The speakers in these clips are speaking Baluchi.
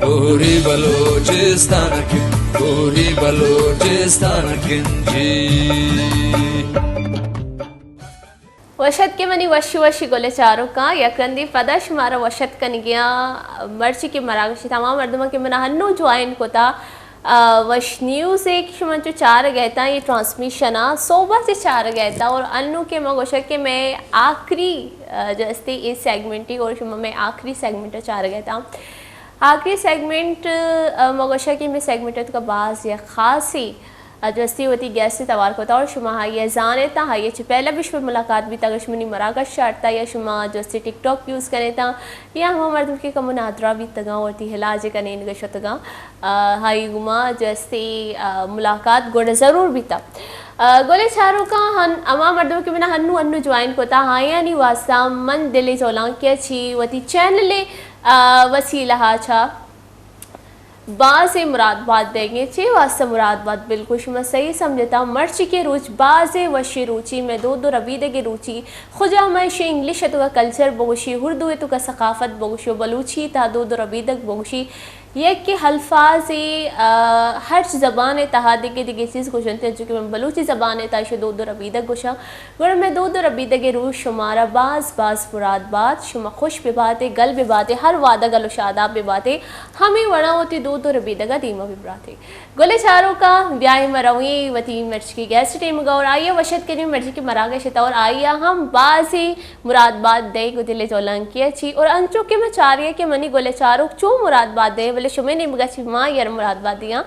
کوری بلوچستان کن، کوری بلوچستان کن جی۔ وش اتکے منی وشی وشی گل چاروکاں، یک رندی پدا شمارا وش اتک کنگیاں۔ مرچی کہ مراگش تمام مردماں کہ منا ہنو جوائن کتا، آ، وش نیوز ہے کہ شما چو چارگ ء اتاں یہ ٹرانسمیشن ء صوبہ چہ چارگ ء اتاں اور انو کہ ما گوشا کہ میں آخری، آ، جو استی اے سیگمنٹی اور شما میں آخری سیگمنٹ چارگ ء اتاں۔ آخری سیگمنٹ، آ، ما گوشا کہ میں سیگمنٹ اتکا باز یک خاصی، آ، جو استی وتی گیسٹ توار کتا اور شما ہائی زانتا، ہائی چہ پہلے بھی شما ملاقات بیتا، اگر شما نی مراگش چارتا یا شما جو استی ٹک ٹاک یوز کنیتا یا ہما مردم کہ کمو نادرا بیتگاں وتی علاج کنین گشتگاں، آ، ہائی گما جو استی، آ، ملاقات گڑ ضرور بیتا۔ آ، گلے چاروکاں ہن، ہما مردم کہ منا ہنو ہنو جوائن کتا، ہایانی واسطہ من دل جولانکیا چی وتی چینل، آ، وسیلہ چا باز مراد بات دیگے۔ چے واسطہ مراد بات؟ بالکل شما صحیح سمجھتا۔ مرچی کے روچ باز وشی روچی، میں دود و ربیدگی روچی، خجا ہمائشی انگلش تو کا کلچر بگوشی، اردو تو کا ثقافت بگوشی، بلوچی تا دود و ربیدگ بگوشی، یک کہ الفاظ، آ، ہرچ زبان ء تہا دگہ دگہ چیز گوشنت، انچو کہ من بلوچی زبان ء تہا ایشی دود و ربیدگ گوشاں، گڑا مئے دود و ربیدگ ء روچ شمارا باز باز مراد بات، شما خوش بباتے، گل بباتے، ہر وہدا گل و شاداب بباتے، ہمے وڑا وتی دود و ربیدگ ء دیما ببراتے۔ گل چاروکاں، بیائے ما رویں وتی مرچکی گیسٹ ٹیمگا اور آئیا وش اتک کنیں مرچی کہ مراگش ات اور آئیا ہم بازی مراد بات دئیگ و دل جولانکی ء چی۔ اور انچو کہ من چاریا کہ منی گل چاروک چو مراد بات دئے، بلے شمئے نیمگا چی ما یر مراد بات دیاں۔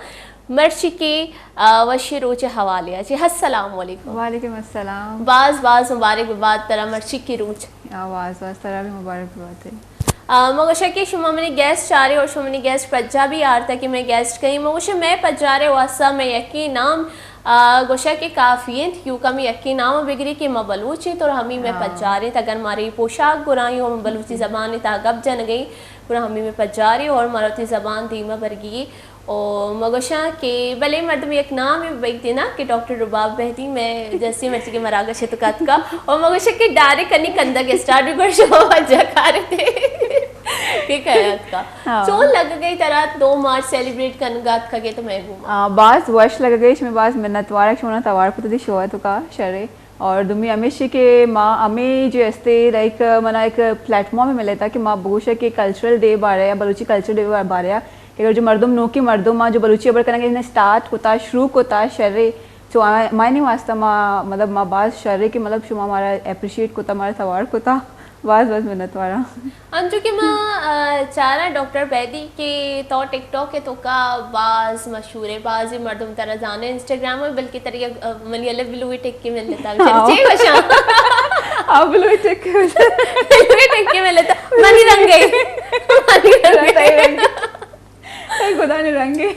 مرچی کہ، آ، وشی روچ حوالے ء چی۔ السلام علیکم۔ وعلیکم السلام۔ باز باز مبارک ببات ترا مرچی کی روچ۔ آ، باز باز ترا بھی مبارک ببات۔ آ، ما گوشاں کہ شما منی گیسٹ چارے اور شما منی گیسٹ پجا بھی آرتا کہ میں گیسٹ کہیں۔ ما گوشاں میں پجارے واسطہ میں یکی نام آ، گوشگ کہ کافی انت، کیونکہ ہمے یکیں نام ء بگری کہ ما بلوچ انت اور ہمے مئے ہاں۔ پجار انت۔ اگر مارے پوشاک گرائیں اور بلوچی زبان ء تہا گپ جنگیں، گڑا ہمے مئے پجار انت اور مارا وتی زبان دیما برگی۔ او ما گوشاں کہ بلے مردم یک نام ء بیگ دینا کہ ڈاکٹر رباب مہدی، میں جیسے مرچی کہ مراگش ء تو کتکا اور ما گوشاں کہ ڈائریکٹ کنی کندگ اسٹارٹ بھی گوشاں شما پجا کارتے۔ کہ کہت کا۔ ہاں۔ چون لگ گئی ترا دو مارچ سیلیبریٹ کنگا اتکگے تو محبوبہ؟ آ، باز وش لگ گئی، شمے باز منت وارا کہ شما توار کت دی شو تو کا شرے۔ اور دومی ہمیشی کہ ما ہمیں جو استے لائک منا ایک پلیٹ فارم ملے تھا کہ ما بگوشا کہ کلچرل ڈے بارے یا بلوچی کلچرل ڈے بارے کہ اگر جو مردم نوکی مردم آ جو بلوچی ابر کنگے نے اسٹارٹ کتا، شروع کتا شرے، تو آ-، معنی واسطہ ما، مطلب، ما باز شرے کہ، مطلب، شما مارا اپریشیٹ کتا، مارا توار کتا، باز باز منت وارا۔ انچو کہ ما، آ، چارا ڈاکٹر بیدی کہ تو ٹک ٹاک ء توکا باز مشہور ہے، بازی مردم ترا زانے انسٹاگرام ء، بلکہ ترا یک، آ، منی الے بلوی ٹک کے مل لیتا، ہاں۔ چے گوشاں؟ آ، بلوی ٹک کے مل لیتا۔ بلوی ٹک کے مل لیتا۔ منی رنگ ہے۔ منی رنگ ہے۔ اے خدا نے رنگے۔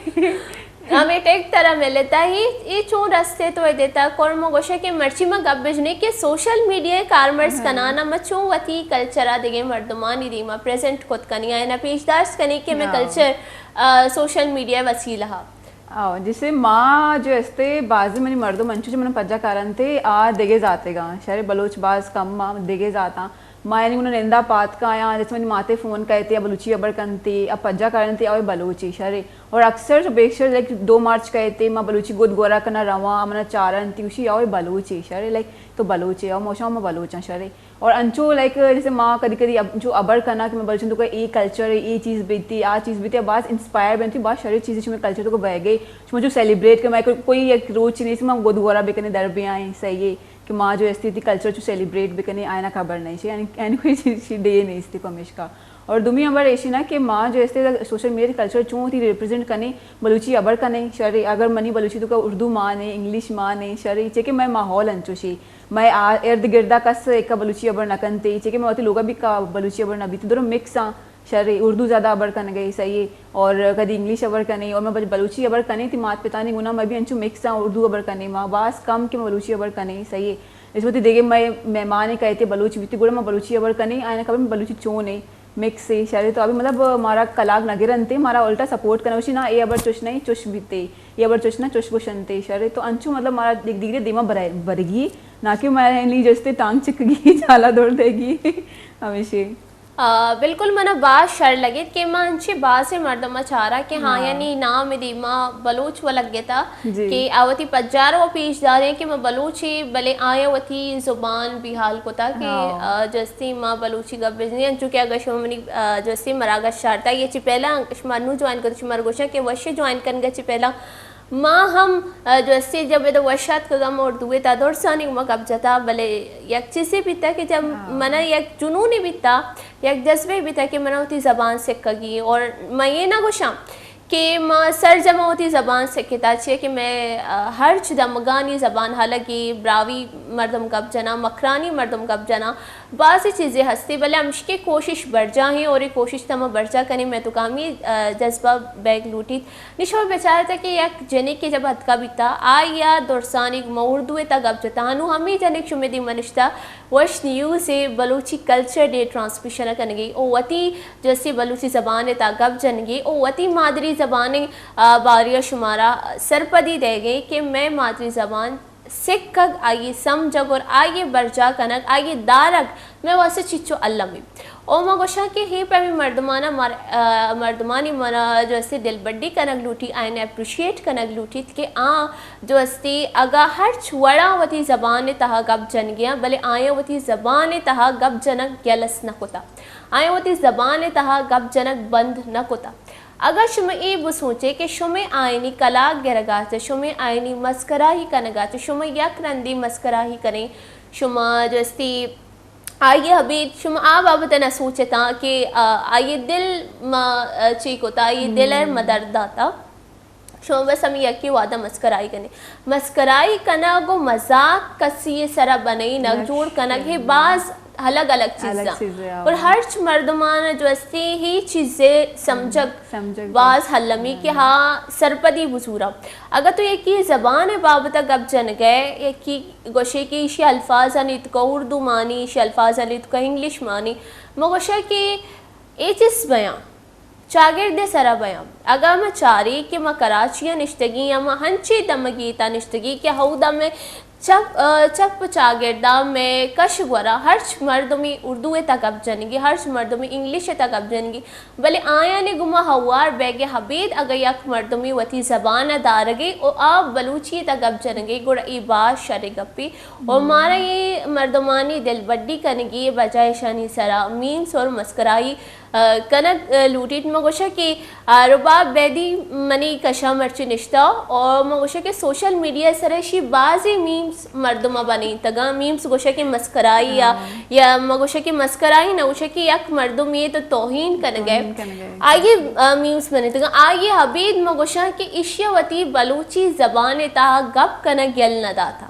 ہمے ٹیگ ترا ملتا ہی، اے چون رستے تو اے دیتا کر؟ ما گوشے کہ مرچی ما گپ بجنے کہ سوشل میڈیا کارمرز ہاں۔ کنانا ما چون وتی کلچر آ دگے مردمانی دیما پریزنٹ کت کنی، آئینا پیش داشت کنی کہ میں ہاں۔ کلچر، آ، سوشل میڈیا وسیلہ۔ آ، جیسے ما جو استے بازی منی مردم انچو جو من پجا کارنتے آ دگے ذاتے گا، شہر بلوچ باز کم آ دگے ذاتاں۔ ما یعنی انہاں نندا پاد کایاں، جیسے منی ماتے فون کئیتے، یا بلوچی ابر کنتے، یا پجا کارنتے، یا بلوچی شرے۔ اور اکثر تو بیکثر لائک دو مارچ کئیتے، ما بلوچی گد گورا کنا رواں، منا چارنتی، گوشی، یا بلوچی شرے، لائک تو بلوچے، یا موشاں ما بلوچاں شرے۔ اور انچو لائک جیسے ما کدی کدی اب-، جو ابر کنا کہ میں بلوچاں تو کہ اے کلچر ہے، اے چیز بیتی، آ چیز بیتی، باز انسپائر بنتی، باز شرے چیزیں شمے کلچر تو کہ بہ گئے، شما جو سیلیبریٹ کہ میں کوئی، کوئی ایک روچ نہیں، ما گد گورا بکنے در بیائیں، صحیح ہے۔ کہ ما جو استی تی کلچر چو سیلیبریٹ بکنے، آئینا خبر نہیں چی، یعنی، یعنی کوئی چیز چی ڈے نہیں استی پمیشکا۔ اور دومی امر ایشی نا کہ ما جو استی سوشل میڈیا کلچر چون تی ریپرزینٹ کنے، بلوچی ابر کنے، شرے، اگر منی بلوچی تو کا اردو مانے، انگلش مانے، شرے، چے کہ میں ماحول انچو شی، میں آ-، ارد گردا کس ایک بلوچی ابر نہ کنتے، چے کہ میں وتی لوگا بھی کا بلوچی ابر نہ بیتے، درو مکس آں۔ شرے، اردو زیادہ ابر کنگے، صحیح ہے۔ اور کدی انگلش ابر کنے، اور میں بل-، بلوچی ابر کنے، تی مات پتانی گنا میں بھی انچو مکس آں، اردو ابر کنے، ما باز کم کہ میں بلوچی ابر کنے، صحیح ہے۔ اس وقت دیگے میں مہمان کہتے بلوچ بیتی، گڑا میں بلوچی ابر کنے، آئینا خبر میں بلوچی چون ہے، مکس ہے، شرے۔ تو ابھی مطلب مارا کلاگ نہ گرنتے، مارا الٹا سپورٹ کنا، وشی نا، اے ابر چوش نہیں، چوش بیتے، اے ابر چوش نہ، چوش گوشنتے، شرے۔ تو انچو مطلب مارا دیگ دیگرے دیما برائے، برگی، نہ کہ میں نہیں جستے ٹانگ چکگی، چالا دور دے گی، ہمیشہ۔ آ، بالکل، منا باز شر لگت کہ ما انچیں بازیں مردم ء چارا کہ ہاں، یعنی نام ء دیما بلوچ و لگتا جی۔ کہ آ وتی پجار و پیش داریں کہ ما بلوچی، بلے آیا وتی زبان بیحال کتا کہ، ہاں۔ آ، جستی ما بلوچی گپ بزنی، انچو کہ اگر شما منی، آ، جستی مراگش چارتا، یہ چی پہلا شما نو جوائن کتا، شما گوشا کہ وشی جوائن کنگا چی پہلا ما ہم، آ، جو استے جب ادا وش آتکگاں، ما اردو ء تہا درسانی گوما گپ جتا، بلے یک چیزے بیتا کہ جب ہاں۔ منا یک جنونے بیتا، یک جذبے بیتا کہ منا وتی زبان سکگی، اور من یہ نہ گوشاں کہ ما سرجم وتی زبان سکتا، چیئے کہ میں، آ، ہرچ دمگانی زبان، حالانکہ براہوئی مردم گپ جنا، مکرانی مردم گپ جنا، بازیں چیزے ہستی، بلے ہمشکے کوشش برجاہ ہیں اور یہ کوشش تما برجاہ کنی، میں تو کامی، آ، جذبہ بیگ لوٹیت۔ نی شما بچارتا کہ یک جنکے جب اتکا بیتا، آئی ء درسانیگ ما اردو ء تہا گپ جتا، ہنو ہمے جنک شمے دیما نشتا، وش نیوز ء بلوچی کلچر ڈے ٹرانسمیشن ء کنگی، او وتی جستی بلوچی زبان ء تہا گپ جنگی، او وتی مادری زبان ء، آ، باریا شمارا سرپدی دئیگی کہ مئے مادری زبان سکگ، آئی ء سمجھگ اور آئی ء برجاہ کنگ، آئی ء دارگ مئے واسطہ چچو المی۔ او ما گوشاں کہ ہے پیمیں مردمانا مر-، آ، مردمانی منا جو استے دلبڈی کنگ لوٹی، آئین اپریشیٹ کنگ لوٹیت کہ آ جو استے اگاں ہرچ وڑا وتی زبان ء تہا گپ جنگیاں، بلے آیاں وتی زبان ء تہا گپ جنگ یلس نہ کتا۔ آیاں وتی زبان ء تہا گپ جنگ بند نہ کتا۔ اگاں شما اے بسوچے کہ شمے آئینی کلاگ گرگا چہ، شمے آئینی مسکراہی کنگا چہ، شما یک رندی مسکراہی کنیں، شما جو استی آئی ء ابید شما آ بابت ء نہ سوچتاں کہ، آ، آئی ء دل ما، آ، چی کتا، آئی ء دل ء ما درد داتا۔ شما بس ہمے یکے وہدا مسکرائی کنے۔ مسکرائی کنگ و مذاق کسی ء سرا بنینگ، جوڑ کنگ ہے باز الگ الگ چیزاں۔ اور ہرچ مردمان جو استی ہی چیزے سمجھگ باز المی کہ ہا سرپدی بزورا۔ اگہ تو یکی زبان ء بابت ء گپ جنگئے، یکی گوشے کہ ایشی الفاظانی توکا اردو مانی، ایشی الفاظانی توکا انگلش مانی، ما گوشاں کہ اے چست بیاں، چاگرد ء سرا بیاں۔ اگاں ما چاری کہ ما کراچی ء نشتگیں یا ما ہنچیں دمگے تا نشتگیں کہ ہود ء مئے چپ، آ، چپ چاگرد ء مئے کش گورا ہرچ مردمی اردو ء تا گپ جنگی، ہرچ مردمی انگلش ء تا گپ جنگی، بلے آیانی گوما ہوار بیگ ء ابید اگاں یک مردمے وتی زبان ء دارگے و آ بلوچی ء تہ گپ جنگے، گڑا اے باز شریں گپے۔ و مارا اے مردمانی دلبڈی کنگی ء بجائے اشانی سرا میمز اور مسکرائی، آ، کنگ، آ، لوٹیت۔ من گوشاں کہ، آ، رباب بیدی منی کشا مرچی نشتہ و من گوشاں کہ سوشل میڈیا سرا اشی بازیں میمز مردماں بنینتگاں۔ میمز گوشاں کہ مسکرائی یا، یا من گوشاں کہ مسکرائی نہ گوشاں کہ یک مردمے تو توہین کنگ ء۔ آئی ء، آ، میمز بنتگاں۔ آئی ء ابید من گوشاں کہ ایشی ء وتی بلوچی زبان ء تہا گپ کنگ یل نہ داتا۔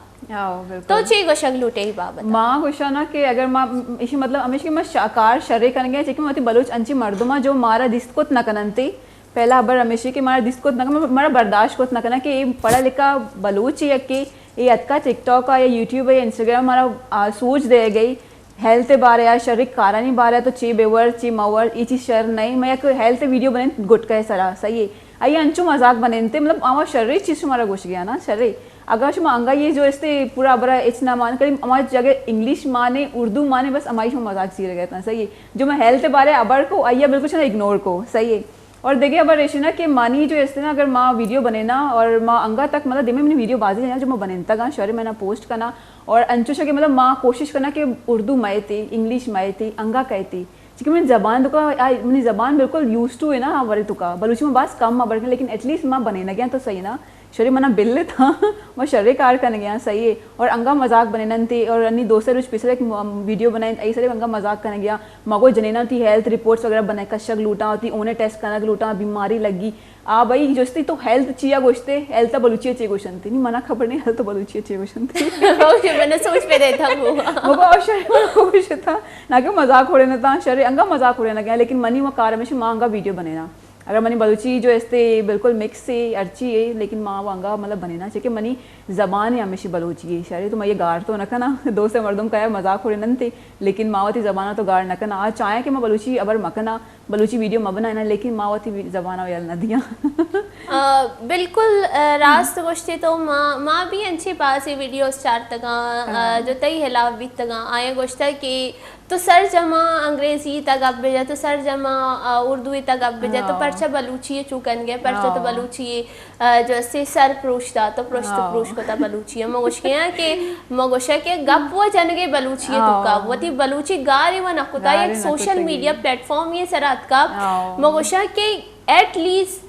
تو چی گوشگ لوٹے ای بابت؟ ما گوشاں نا کہ اگر ما ایشی مطلب ہمیش کہ ما شا-، کار شرے کنگ ء، چہ کہ ما وتی بلوچ انچیں مردماں جو مارا دیست کت نہ کننتی۔ پہلا ہبر ہمیشی کہ مارا دیست کت نہ کن، مارا برداشت کت نہ کنا کہ اے پڑھا لکھا بلوچ یکے، اے اتکا ٹک ٹاک آ یا یوٹیوب آ یا انسٹاگرام مارا، آ، سوج دے گئی۔ ہیلتھ ء بارے ء، شریں کارانی بارے ء تو چے بہ ور، چے مہ ور، اے چیز شر نہ ایں۔ من یک ہیلتھ ویڈیو بنین گٹکا ء سرا، صحیح ہے۔ آئی انچو مذاق بنینتے، مطلب، آواں شریں چیز شمارا گوشگیا نا، شریں۔ اگاں شما انگا یہ جو استے پورا برا اچ نہ مان کریم، ہماری جگہ انگلش مانے، اردو مانے، بس ہماری شما مذاق چیر گئے تھا، صحیح ہے۔ جو میں ہیلتھ بارے ابر کو، آئی بالکل شنا اگنور کو، صحیح ہے۔ اور دگہ ہبر ایش نا کہ مانی جو استے نا، اگر ما ویڈیو بنینا اور ما انگا تک، مطلب، دیمے منی ویڈیو بازی جانا جو ما بنینتا گا، شوری میں نا پوسٹ کنا، اور انچوش کہ مطلب ما کوشش کنا کہ اردو مئے تی، انگلش مئے تی، انگا کئے تی۔ چونکہ منی زبان تو کا، آ، منی زبان بالکل یوز ٹو ہے نا، ہمارے تو کا۔ بلوچی میں باز کم ہبر کن، لیکن ایٹ لیسٹ ما بنینگیاں تو صحیح نا۔ شرے منا بل تھا، ما شرے کار کنگیاں، صحیح ہے۔ اور انگا مذاق بنینن تی، اور انی دو سے روچ پیسر ایک م-، ویڈیو بنائیں، ای سرے انگا مذاق کنگیاں۔ مگو جنینا تی ہیلتھ رپورٹس وغیرہ بنائے، کشگ لوٹاں، تی اونے ٹیسٹ کنگ لوٹاں، بیماری لگی۔ آ بھائی، جستی تو ہیلتھ چیا گوشتے، ہیلتھ بلوچی چے گوشنتی؟ نہیں، منا خبر نہیں، ہیلتھ بلوچی چے گوشنتی۔ اوکے، میں نے سوچ پہ دیتا ہوں۔ مگو اور شر کو گوشتا، نہ کہ مذاق اڑے نہ تا، شر، انگا مذاق اڑے نہ گیا، لیکن منی وہ کار ہمیشہ ماں انگا ویڈیو بنے نا۔ اگر منی بلوچی جو استے بالکل مکس ہے، ہرچی ہے، لیکن ما وانگا مطلب بنینا چہ کہ منی زبان ہے ہمیشہ بلوچی ہے، شرے تو ما یہ گار تو نہ کنا۔ دوست مردم کا مذاق اڑے ننتے، لیکن ما وتی زبان تو گار نہ کنا۔ آ چاہے کہ ما بلوچی ابر مکنا، بلوچی ویڈیو مبنائنا، لیکن ما وتی زبان یل نہ دیاں۔ آ، بالکل، آ، راست گوشتے تو ما، ما بھی انچی بازی ویڈیوز چارتگاں، آ، جو تئی خلاف بیتگاں، آیا گوشتا کہ تو سرجما انگریزی تا گپ بجا، تو سرجما، آ، اردو تا گپ بجا، تو پرچا بلوچی چو کنگے، پرچا تو بلوچی، آ، جو اسے سر پروش دا، تو پرشت پروش کتا بلوچی۔ ما گوشگے ہاں کہ، ما گوشا کہ گپ و جنگے بلوچی توکا، وتی بلوچی گاری و نکتا، یک سوشل میڈیا پلیٹ فارم یہ سر اتکا۔ ما گوشا کہ ایٹ لیسٹ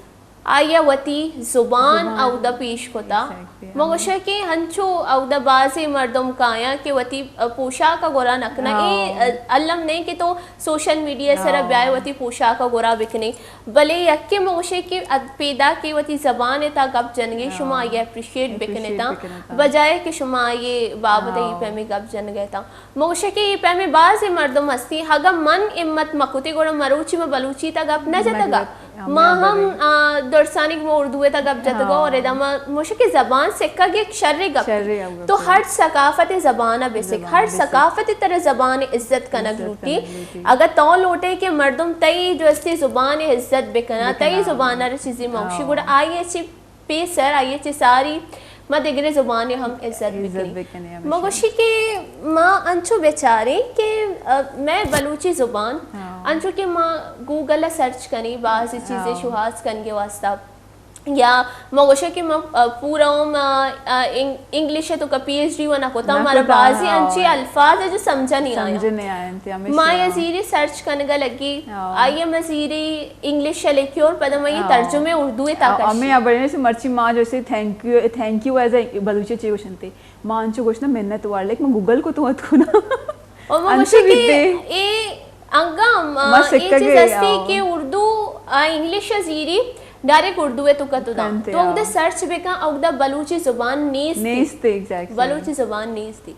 آئی ء وتی زبان اودا پیش کتا۔ ما گوشاں کہ ہنچو اودا بازیں مردم کایاں کہ وتی پوشاک ء گورا نہ کناں۔ اے الم نہیں کہ تو سوشل میڈیا سرا بیائے وتی پوشاک ء گورا بکنے، بلے یکے ما گوشے کہ اد پیدا کہ وتی زبان ء تا گپ جنگے، شما آئی ء اپریشیٹ بکنے تا، بجائے کہ شما آئی بابت ء پیمیں گپ جنگے تا۔ ما گوشاں کہ اے پیمیں بازیں مردم ہستی، اگاں من ہمت مہ کتی گڑا مروچی ما بلوچی تا گپ نہ جتگا۔ ما ہم، آ، درسانی ما اردو تا گپ جتگا اور ادا ما گوشاں کہ زبان سکگ یک شریں گپ۔ تو ہر ثقافت زبان بسک، ہر ثقافت تر زبان عزت کنگ لوٹی۔ اگر تو لوٹے کہ مردم تئی جو استی زبان عزت بکنا، تئی زبان ر چیزی موشی گڑا آئی چی پیسر آئی ء چہ ساری ما دگرے زبان ء ہم عزت بکنیں۔ ما گوشی کہ ما انچو بچاریں کہ، آ، مئے بلوچی زبان، انچو کہ ما گوگل ء سرچ کنیں، بعضی چیزیں شوہاز کنگے واسطہ، یا ما گوشے کہ ما، آ، پورا عمر، آ، آ، انگ-، انگلش ء توکا پی ایچ ڈی و نہ کتا، مارا بعضی انچیں الفاظ ء جو سمجھا نہیں آیا۔ ما یا زیری سرچ کنگا لگی، آئی ء ما زیری انگلش ء لکھی اور پدا ما یہ ترجمے اردو ء تاکا۔ ہمیں ابرنے سے مرچی ما جیسے thank you, thank you as a Balochi چی گوشنتے۔ ما انچو گوشنا منت وار، لیکن ما گوگل کو تو ات کو نا۔ اور ما گوشے کہ اے انگا، آ، اے چیز ہستی کہ اردو، آ، انگلش ء زیری ڈائریکٹ اردو ء توکا تو دا۔ تو اودا سرچ بکن، اودا بلوچی زبان نیست۔ نیست، ایگزیکٹلی۔ بلوچی زبان نیست۔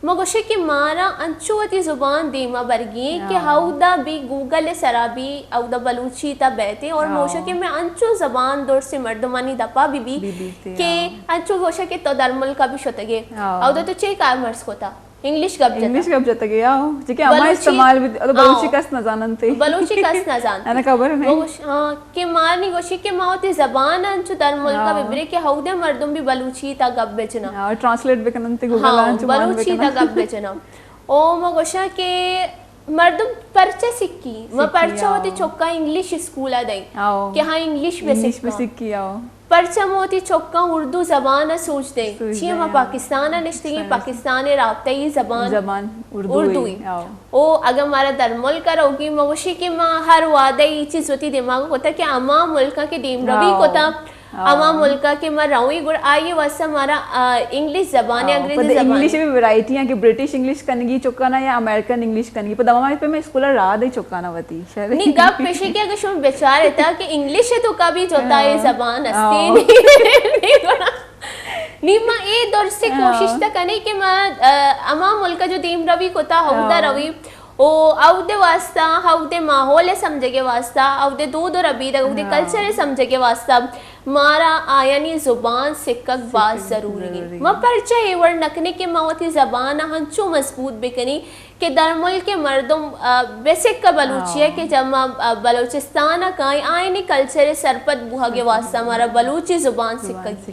ما گوشے کہ مارا انچو وتی زبان دیما برگی ایں کہ ہاؤدا بھی گوگل ء سرا بھی ہاؤدا بلوچی تا بیتے اور موشا کہ میں انچو زبان دور سے مردمانی دپا بھی بھی کہ انچو گوشا کہ تو در ملکا بھی شتگے، ہاؤدا تو چے کار مرز کتا؟ انگلش گپ جتا۔ انگلش گپ جتا گیا ہو، چکہ ہما استعمال بھی، بلوچی کس نہ زاننتے۔ بلوچی کس نہ زانتے۔ انا خبر نہیں۔ ہاں، کہ مارنی گوشی کہ ما وتی زبان انچو در ملکا ببرے کہ ہودے مردم بھی بلوچی تا گپ بچنا۔ ہاں، ٹرانسلیٹ بکنن تے گوگل ہاں، انچو مان بلوچی بکنن۔ تا گپ بچنا۔ او ما گوشاں کہ مردم پرچہ سکی، ما پرچہ وتی چکا انگلش اسکولا دیں کہ ہاں انگلش بسکی۔ پرچہ ما وتی چکا اردو زبان سوچ دیں۔ چیئے ما پاکستان نشتگیں، پاکستان رابطہ ای زبان اردو ای۔ او اگاں مارا در ملک ء روگی ما گوشی کہ ما ہر وعدہ ای چیز وتی دماغ کتا کہ ہما ملکاں کہ دیم روی کتا، ہما ملکا کہ ما روی گڑ آئی واسطہ مارا، آ، انگلش زبان یا انگریزی زبان۔ انگلش بھی ورائٹی ہیں کہ برٹش انگلش کنگی چکانا یا امریکن انگلش کنگی۔ پدا ہمارے پہ میں اسکول راہ دے چکانا وتی۔ نی گپ پیشے کہ اگر شما بچار تا کہ انگلش ہے تو کبھی جوتا ہے زبان استی نہیں۔ نی ما اے درستی کوشش تا کنے کہ ما، آ، ہما ملکا جو دیم روی کتا ہمدا روی۔ او اودے واسطہ، اودے ماحول ء سمجھگے واسطہ، اودے دود و ربیدگ، اودے کلچر ء سمجھگے واسطہ مارا آیانی زبان سکگ باز ضروری ہے۔ ما پرچہ اے وڑ نہ کنیں کہ ما وتی زبان ء ہنچو مضبوط بکنیں کہ در ملک ء مردم، آ، بہ سکا بلوچی ء کہ جب ما، آ، بلوچستان ء کائیں، آیانی کلچر ء سرپد بوہگے واسطہ مارا بلوچی زبان سکگ۔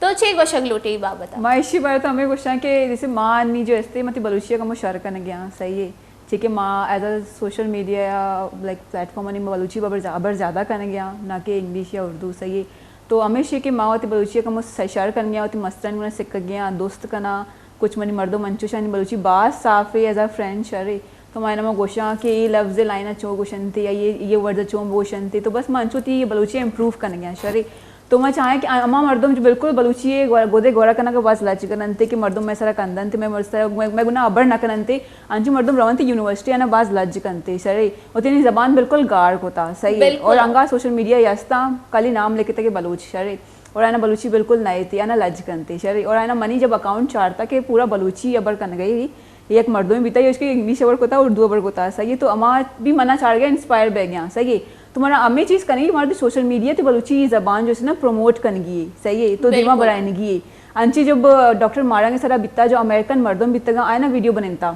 تو چے گوشگ لوٹے ای بابت ء؟ ما ایشی بارے تو ہمیں گوشاں کہ جیسے ما انی جو استے متی بلوچی ء کمو شر کنگے آں، صحیح ہے۔ چہ کہ ما ایز اے سوشل میڈیا یا لائک پلیٹ فارم انی ما بلوچی بابر زیادہ کنگے آں، نہ کہ انگلش یا اردو، صحیح ہے۔ تو ہمیش ہے کہ ما وتی بلوچی ء کمو شر کنگے آں، وتی مسترانی گونا سکگے آں، دوست کناں، کچھ منی مردم انچوشانی بلوچی باز صاف ہے، ایز اے فرینڈ شر ہے۔ تو ما اینا ما گوشاں کہ اے لفظ لائن چون گوشنتے یا یہ، یہ ورڈ چون بوشنتے، تو بس ما انچو تی بلوچی امپروو کنگے آں شر ہے۔ تو ما چاہیں کہ ہما مردم جو بالکل بلوچی ء گو-، گودے گورا کنگ ء باز لج کننتے کہ مردم مئے سرا کندنتے، مئے مر-، سرا، مئے، مئے گناہ ابر نہ کننتے، انچو مردم رونتے یونیورسٹی آنا باز لج کنتے، شرے، و تیانی زبان بالکل گار کتا، صحیح ہے۔ اور انگا سوشل میڈیا یستا کلی نام لکھتے کہ بلوچ، شرے، اور آنا بلوچی بالکل نہ ایتی، آنا لج کنتے، شرے، اور آنا منی جب اکاؤنٹ چارتا کہ پورا بلوچی ابر کنگئی، یک مردمے بیتا، ایش کہ انگلش ابر کتا، اردو ابر کتا، صحیح ہے۔ تو اما بھی منا چاڑ گیا، انسپائر بہ گیا، صحیح ہے۔ تو مارا ہمے چیز کنگی، مارا تئی سوشل میڈیا تئی بلوچی زبان جو ہے نا پروموٹ کنگی ہے، صحیح ہے، تو دیما برائینگی ہے۔ انچی جو ڈاکٹر ماڑنگ سرا بیتا، جو امریکن مردم بیتگا، آئینا ویڈیو بننتا،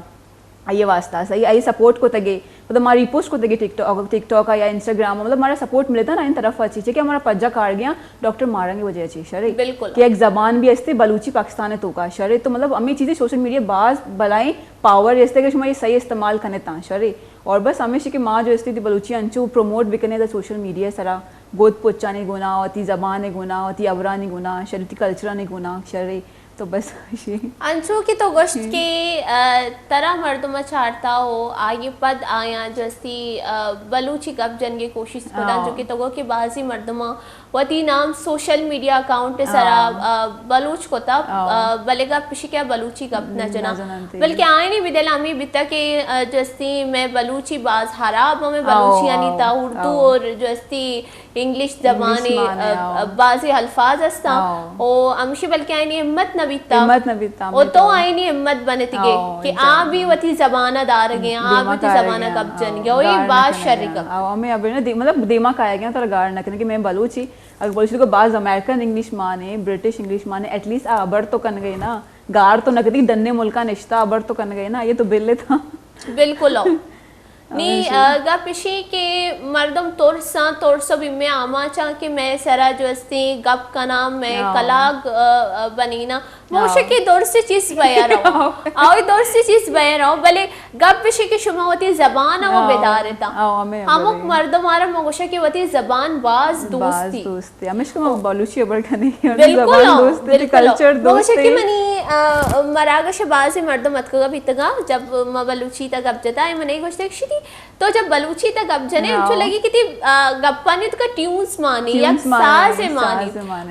آئی واسطہ صحیح، آئی سپورٹ کو تگے، مطلب مارا ریپوسٹ کو تگے ٹک ٹاک، ٹک ٹاک یا انسٹاگرام، مطلب مارا سپورٹ ملتا نا ان طرف اچھی چی کہ ہمارا پجا کار گیا ڈاکٹر ماڑنگ وجہ چی شرے۔ بالکل۔ کہ ایک زبان بھی استے بلوچی پاکستان تو کا شرے، تو مطلب ہمیں چیزیں سوشل میڈیا باز بلائیں پاور استے کہ شما یہ صحیح استعمال کنے تا شرے۔ اور بس ہمیشہ کہ ماں جو استی تئی بلوچی انچو پروموٹ بکنے تا سوشل میڈیا سرا، گود پچانی گنا، وتی زبان گنا، وتی ابرانی گنا شرے، تئی کلچرانی گنا شرے۔ تو بس انچو کہ تو گوشت کہ ترا مردم چارتا ہو، آگے پد آیاں جو استی بلوچی گپ جنگے کوشش کتاں، جو کہ تو گو کہ بازی مردماں وتی نام سوشل میڈیا اکاؤنٹ سرا بلوچ کتا، بلے گپ پشی کہ بلوچی گپ نہ جنا، بلکہ آئینی بھی دل ہمیں بیتا کہ جو استی میں بلوچی باز خراب ہمیں بلوچیانی تا اردو اور جو استی انگلش زبان بازی الفاظ استا، او ہمشی بلکہ آئینی ہمت نہ بیتا، ہمت نہ بیتا، او تو آئینی ہمت بنتگے کہ آ بھی وتی زبان دارگے، آ بھی وتی زبان گپ جنگے، او یہ باز شر گپ۔ ہمیں ابھی مطلب دیما کایا گیا، ترا گار نہ کنے کہ میں بلوچی، اگر بلوچی کو باز امریکن انگلش مانے، برٹش انگلش مانے، ایٹ لیسٹ آ ابر تو کن گئے نا، گار تو نہ کتی، ڈنے ملکا نشتا ابر تو کن گئے نا، یہ تو بل تھا۔ بالکل ہو۔ نی گپ اشی کہ مردم ترساں، ترس و بیمے آماچاں کہ میں سرا جو استی گپ کناں، میں کلاگ بنینا، موشکی درست چیز بیا رہو، آوی درست چیز بیا رہو، بلے گپ اشی کہ شما وتی زبان ہم بدارتا۔ ہمک مردم آرا موشکی وتی زبان باز دوستی۔ ہمیشہ ما بلوچی ابر کنی، بالکل، زبان دوست، کلچر دوست۔ کہ منی مراگش بازی مردم اتکگا بیتگا، جب ما بلوچی تا گپ جتا ہے، من یہ گوشتے کہ شدی تو جب بلوچی تا گپ جنے، انچو لگی کہ تی گپانی تو کا ٹیونز مانی، یک ساز مانی۔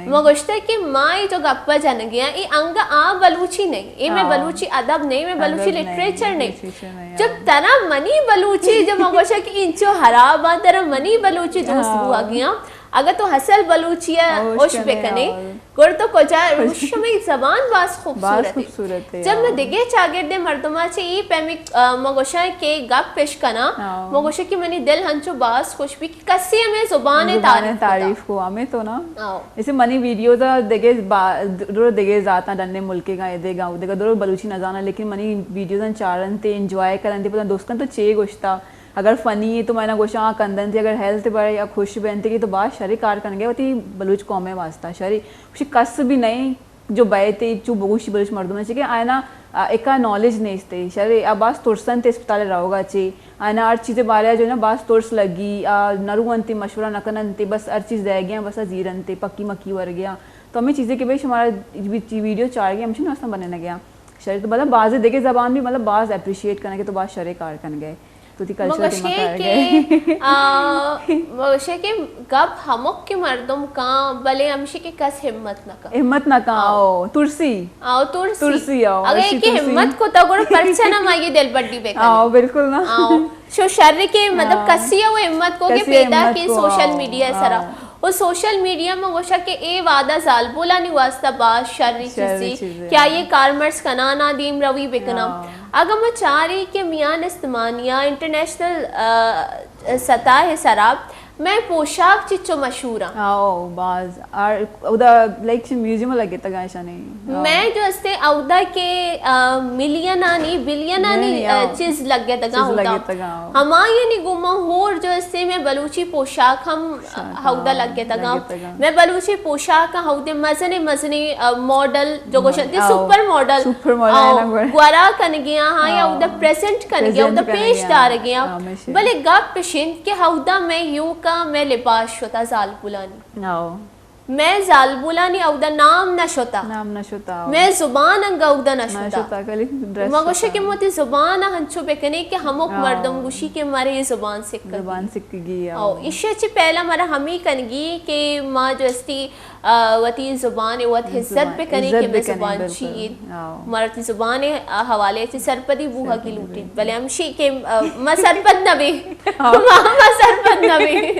ما گوشتے کہ ما یہ جو گپا جنگیاں، یہ انگا آ بلوچی نہیں، یہ میں بلوچی ادب نہیں، میں بلوچی لٹریچر نہیں۔ جب ترا منی بلوچی، جب ما گوشا کہ انچو خراب آ، ترا منی بلوچی دوست بوا گیا، اگر تو اصل بلوچی ہے، ہوش بکنے، گڑ تو کجا روش؟ شمئے زبان باز خوبصورت ہے۔ جب میں دگہ چاگردے مردما چے اے پیمی، آ، ما گوشاں کہ گپ پیش کناں، ما گوشاں کہ منی دل ہنچو باز خوش بی کہ کسے ہمیں زبان تعریف کو۔ ہمیں تو نا۔ اسے منی ویڈیوز دگہ با-، درو دگہ ذاتاں ڈنے ملکے گا، ادے گا، ادے گا، درو بلوچی نہ زانا، لیکن منی ویڈیوز چارنتے، انجوائے کرنتے، پتہ دوستاں تو چے گوشتا۔ اگر فنی ہے تو میں نہ گوشاں آ کندنتی، اگر ہیلتھ بارے یا خوش بینتی کہ تو باز شرے کار کنگے وتی بلوچ قوم واسطہ شرے۔ خوشی کس بھی نہیں جو بیتے چو بگوشی بلوچ مردم چے کہ آئینا ایکا نالج نیستے شرے، آ باز ترسنتے اسپتال روگا چے، آئینا ہر چیز بارے جو نا باز ترس لگی، آ نہ روانتے، مشورہ نہ کننتے، بس ہر چیز رہ گیا، بس زیرنتے، پکی مکی ور گیا۔ تو ہمیں چیزیں کہ بھئی شمارا ویڈیو چار گیا، ہمشن واسطہ بنے نہ گیا۔ شری تو مطلب باز دگہ زبان بھی مطلب باز اپریشیٹ کنگے، تو باز شرے کار کنگے، تو تی کلچر تی مکار گئے۔ آ، مگوشے کہ گپ ہمک کے مردم کان، بلے ہمشی کہ کس ہمت نہ کن۔ ہمت نہ کان، آؤ۔ آؤ، ترسی۔ آؤ، ترسی۔ ترسی، آؤ، اگر ایک ہمت کو تا گڑا پرچا نہ مائی دل بڈی بے کن۔ آؤ، بالکل نا۔ آؤ۔ شو شر کے مطلب کسی او ہمت کو کے پیدا کی سوشل میڈیا سرا۔ و سوشل میڈیا ما گوشا کہ اے وہدا زالبولانی واسطہ باز شری چیزی کہ آئی کارمرز کنانا دیم روی بکنا۔ اگاں ما چاری کہ میان استمانیا انٹرنیشنل، آ، سطح سرا میں پوشاک چچو مشہور آں۔ آؤ، باز۔ آر، اودا لائک میوزیم لگے تگا شانی۔ میں جو استے اودا کے، آ، ملینانی، بلینانی، آ، چیز لگے تگا ہوتا۔ ہمایانی گوما ہور جو استے میں بلوچی پوشاک ہم ہاں، ہاؤدا لگتگاں۔ لگتگاں۔ میں بلوچی پوشاک ہاؤدے مزنیں مزنیں، آ، ماڈل جو گوشنتی سپر ماڈل، سپر ماڈل آؤ، گورا کنگیاں ہاں، یا ہاؤدا پریزنٹ کنگیاں، ہاؤدا پیش دارگیاں۔ بلے گپ پشنت کہ ہاؤدا میں یوں کا میں لباس شتا زالبولانی۔ آؤ۔ میں زالبولانی ہاؤدا نام نہ شتا۔ نام نہ شتا۔ میں زبان انگا ہاؤدا نہ شتا۔ نہ شتا، کلی ڈریس ما گوشے کہ موتی زبان ہنچو بکنے کہ ہمک مردم گوشی کہ مارے یہ زبان سکھ زبان سکھگی آ۔ او، ایشی چی پہلا مارا ہمی کنگی کہ ما جو استی، آ، وتی زبان وت عزت بکنی کہ میں زبان چی۔ مارا تی زبان، آ، حوالے چی سرپدی بوہا کی لوٹی۔ بلے ہمشی کہ، آ، ما سرپد نہ بی۔ ما، ما سرپد نہ بی۔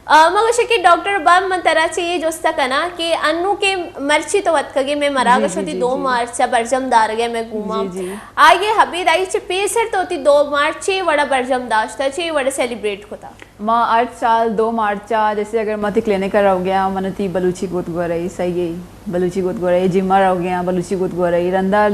آ، ما گوشے کہ ڈاکٹر باب من ترا چی یہ جستا کنا کہ انو کہ مرچی تو وتکگے میں مراگش ہوتی دو مارچ برجم دارگے میں گوما۔ آئیے حبیر آئی چہ پیسر تو تی دو مارچ چے وڑا برجم داشتا، چے وڑا سیلیبریٹ کتا؟ ما ہر سال دو مارچ ءَ، جیسے اگر ما تئی کلینک ءَ روگ ءَ آں، من تئی بلوچی گد گورئی، صحیح ہے، بلوچی گد گورئی، جم ءَ روگ ءَ آں، بلوچی گد گورئی، رندا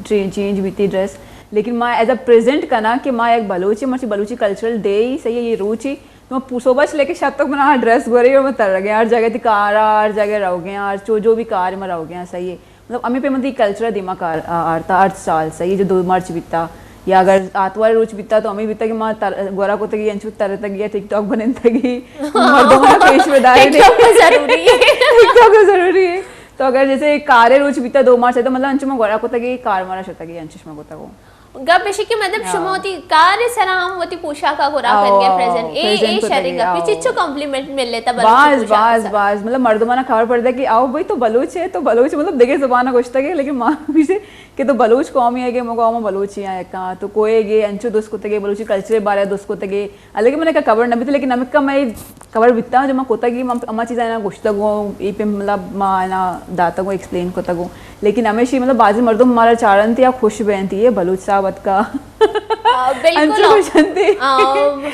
ٹرے-، چینج بیتی ڈریس، لیکن ما ایز اے پریزنٹ کناں کہ ما یک بلوچ ایں، مرچی بلوچی کلچرل ڈے ای، صحیح ہے، یہ روچ ای، تو ما پو-، صبح سے لے کے شپ تک منا ہر ڈریس گورئی اور ما ترگ ءَ آں، ہر جگہ تئی کار ءَ، ہر جگہ روگ ءَ آں، ہر چو جو بھی کار ما روگ ءَ آں، صحیح ہے۔ مطلب، ہمے پیم وتی کلچر ءَ دیما کار، آ، آرتا ہر سال، صحیح ہے، جو دو مارچ بیتا، یا اگر آتوار روچ بیتا، تو ہمے بیتا کہ ما تر-، گورا کتگی، انچو ترتگی یا ٹک ٹاک بننتگی، مردم ءَ پیش بداری ٹک ٹاک تو ضروری ہے۔ ٹک ٹاک تو ضروری ہے۔ تو اگر جیسے کارے روچ بیتا دو مارچ ءَ، تو مطلب انچو ما گورا کتگی، کار مارا شتگی، انچش ما گوتا گو۔ گپ ایشی کہ مطلب ہاں۔ شما وتی کار ءِ سرا ہم وتی پوشاک ءَ گورا آؤ، کنگے آؤ، پریزنٹ۔ اے، پریزنٹ اے کتگے، شریں گپ۔ آؤ۔ چچو کمپلیمنٹ ملتا بلوچی باز، پوشاک ءِ باز، سرا۔ باز۔ مطلب مردماں خبر پڑتا کہ آؤ بھائی تو بلوچ ہے، تو بلوچ، مطلب دگہ زبان ءَ گوشتگے، لیکن ما گوشے کہ تو بلوچ قوم ئے کہ مگو ما بلوچی آں یکاں، تو کوئے گے انچو دوست کتگے، بلوچی کلچر ءِ بارے دوست کتگے۔ حالانکہ من کا خبر نہ بیت، لیکن ہمکا میں خبر بیتا، جو ما کتگی، ما ہما چیزاں اینا گوشتگوں، اے پہ مطلب ما اینا داتگوں، ایکسپلین کتگوں۔ لیکن ہمیشی مطلب بعضی مردم مارا چارنتی یا خوش بینتی، یہ بلوچ صاحب اتکا۔ آ، بالکل۔ انچو خوش انتی۔ آ،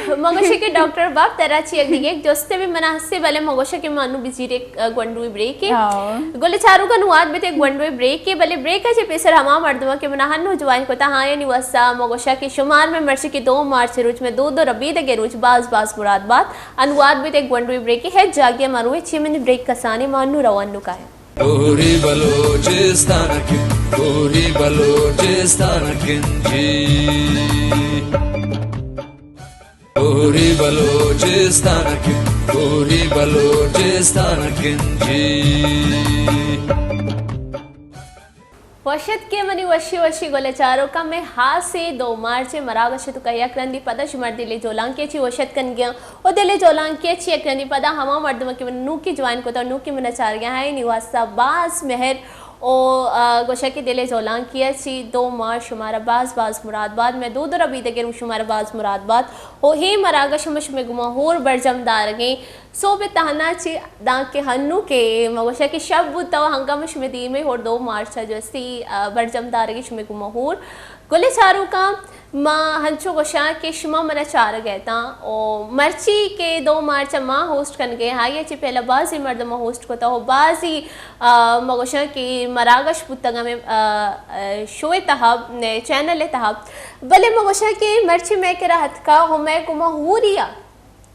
مگوشے کہ ڈاکٹر باب ترا چی یک دیگہ یک جستے بھی منا ہستے، بلے مگوشے کہ مانو بزیر ایک، آ، گونڈوی بریک ہے۔ ہاں۔ گلے چاروکا نواد بیت ایک گونڈوی بریک ہے، بلے بریک ہے چہ پیسر ہما مردمہ کہ منا ہنو جوائن کتا، ہاں، یعنی وسا مگوشا کہ شمار میں مرچی کہ دو مارچ روچ میں دود و ربیدگے روچ باز باز مراد بات۔ انواد بیت یک گونڈوی بریکے، ہچ جاگے ما روئے چی منی بریک کسانی ما انو روان نو کائیں۔ کوری بلوچستان کی، کوری بلوچستان کی جی۔ کوری بلوچستان کی، کوری بلوچستان کی جی۔ وش اتکے منی وشی وشی گل چاروکاں، مئے ہاسیں دو مارچ ءِ مراگش ءِ توکا یک رندی پدا شمار دل ءِ جولانکی ءَ چی وش اتکن گیاں۔ و دل ءِ جولانکی ءَ چی یک رندی پدا ہما مردم کہ من نوکی جوائن کتا، نوکی من چارگا، آئینی واسطہ باز مہر و، آ، گوشا کہ دل ءِ جولانکی ءَ چی دو مارچ شمارا باز باز مراد بات، مئے دود و ربیدگے روچ شمارا باز مراد بات۔ و ہے مراگش ہم شمئے گما ہور برجم دارگیں۔ سہب ءِ تہنا چہ دانکہ ہنو کہ ما گوشاں کہ شپ بوت و ہنگامہ شمئے دیمے ہور دو مارچ ءَ جو استی، آ، برجم دارگی شمئے گوما ہور۔ گلیں چاروکاں، ما ہنچو گوشاں کہ شما منا چارگ ءَ اتاں و مرچی کہ دو مارچ ءَ ما ہوسٹ کنگ ءَ، آئی ءَ چہ پہلا بازی مردماں ہوسٹ کتا و بازی، آ، ما گوشاں کہ مراگش بوتگ ہمے، آ، آ، شو ءِ تہا، چینل ءِ تہا۔ بلے ما گوشاں کہ مرچی مئے کرا اتکا و مئے گوما ہوری ءَ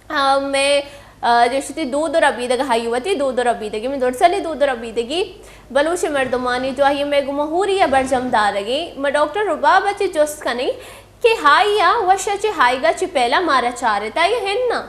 آ، مئے، آ، جو شتی دود و ربیدگ، ہائی وتی دود و ربیدگی، مئے درسلی دود و ربیدگی، بلوچ مردمانی جو آئی مئے گوما ہوری ءَ برجم دارگی۔ ما ڈاکٹر رباب ءَ چہ جست کنیں کہ ہائی ءَ وش ءَ چہ ہائیگا چہ پہلا مارا چارتا یا ہن نا؟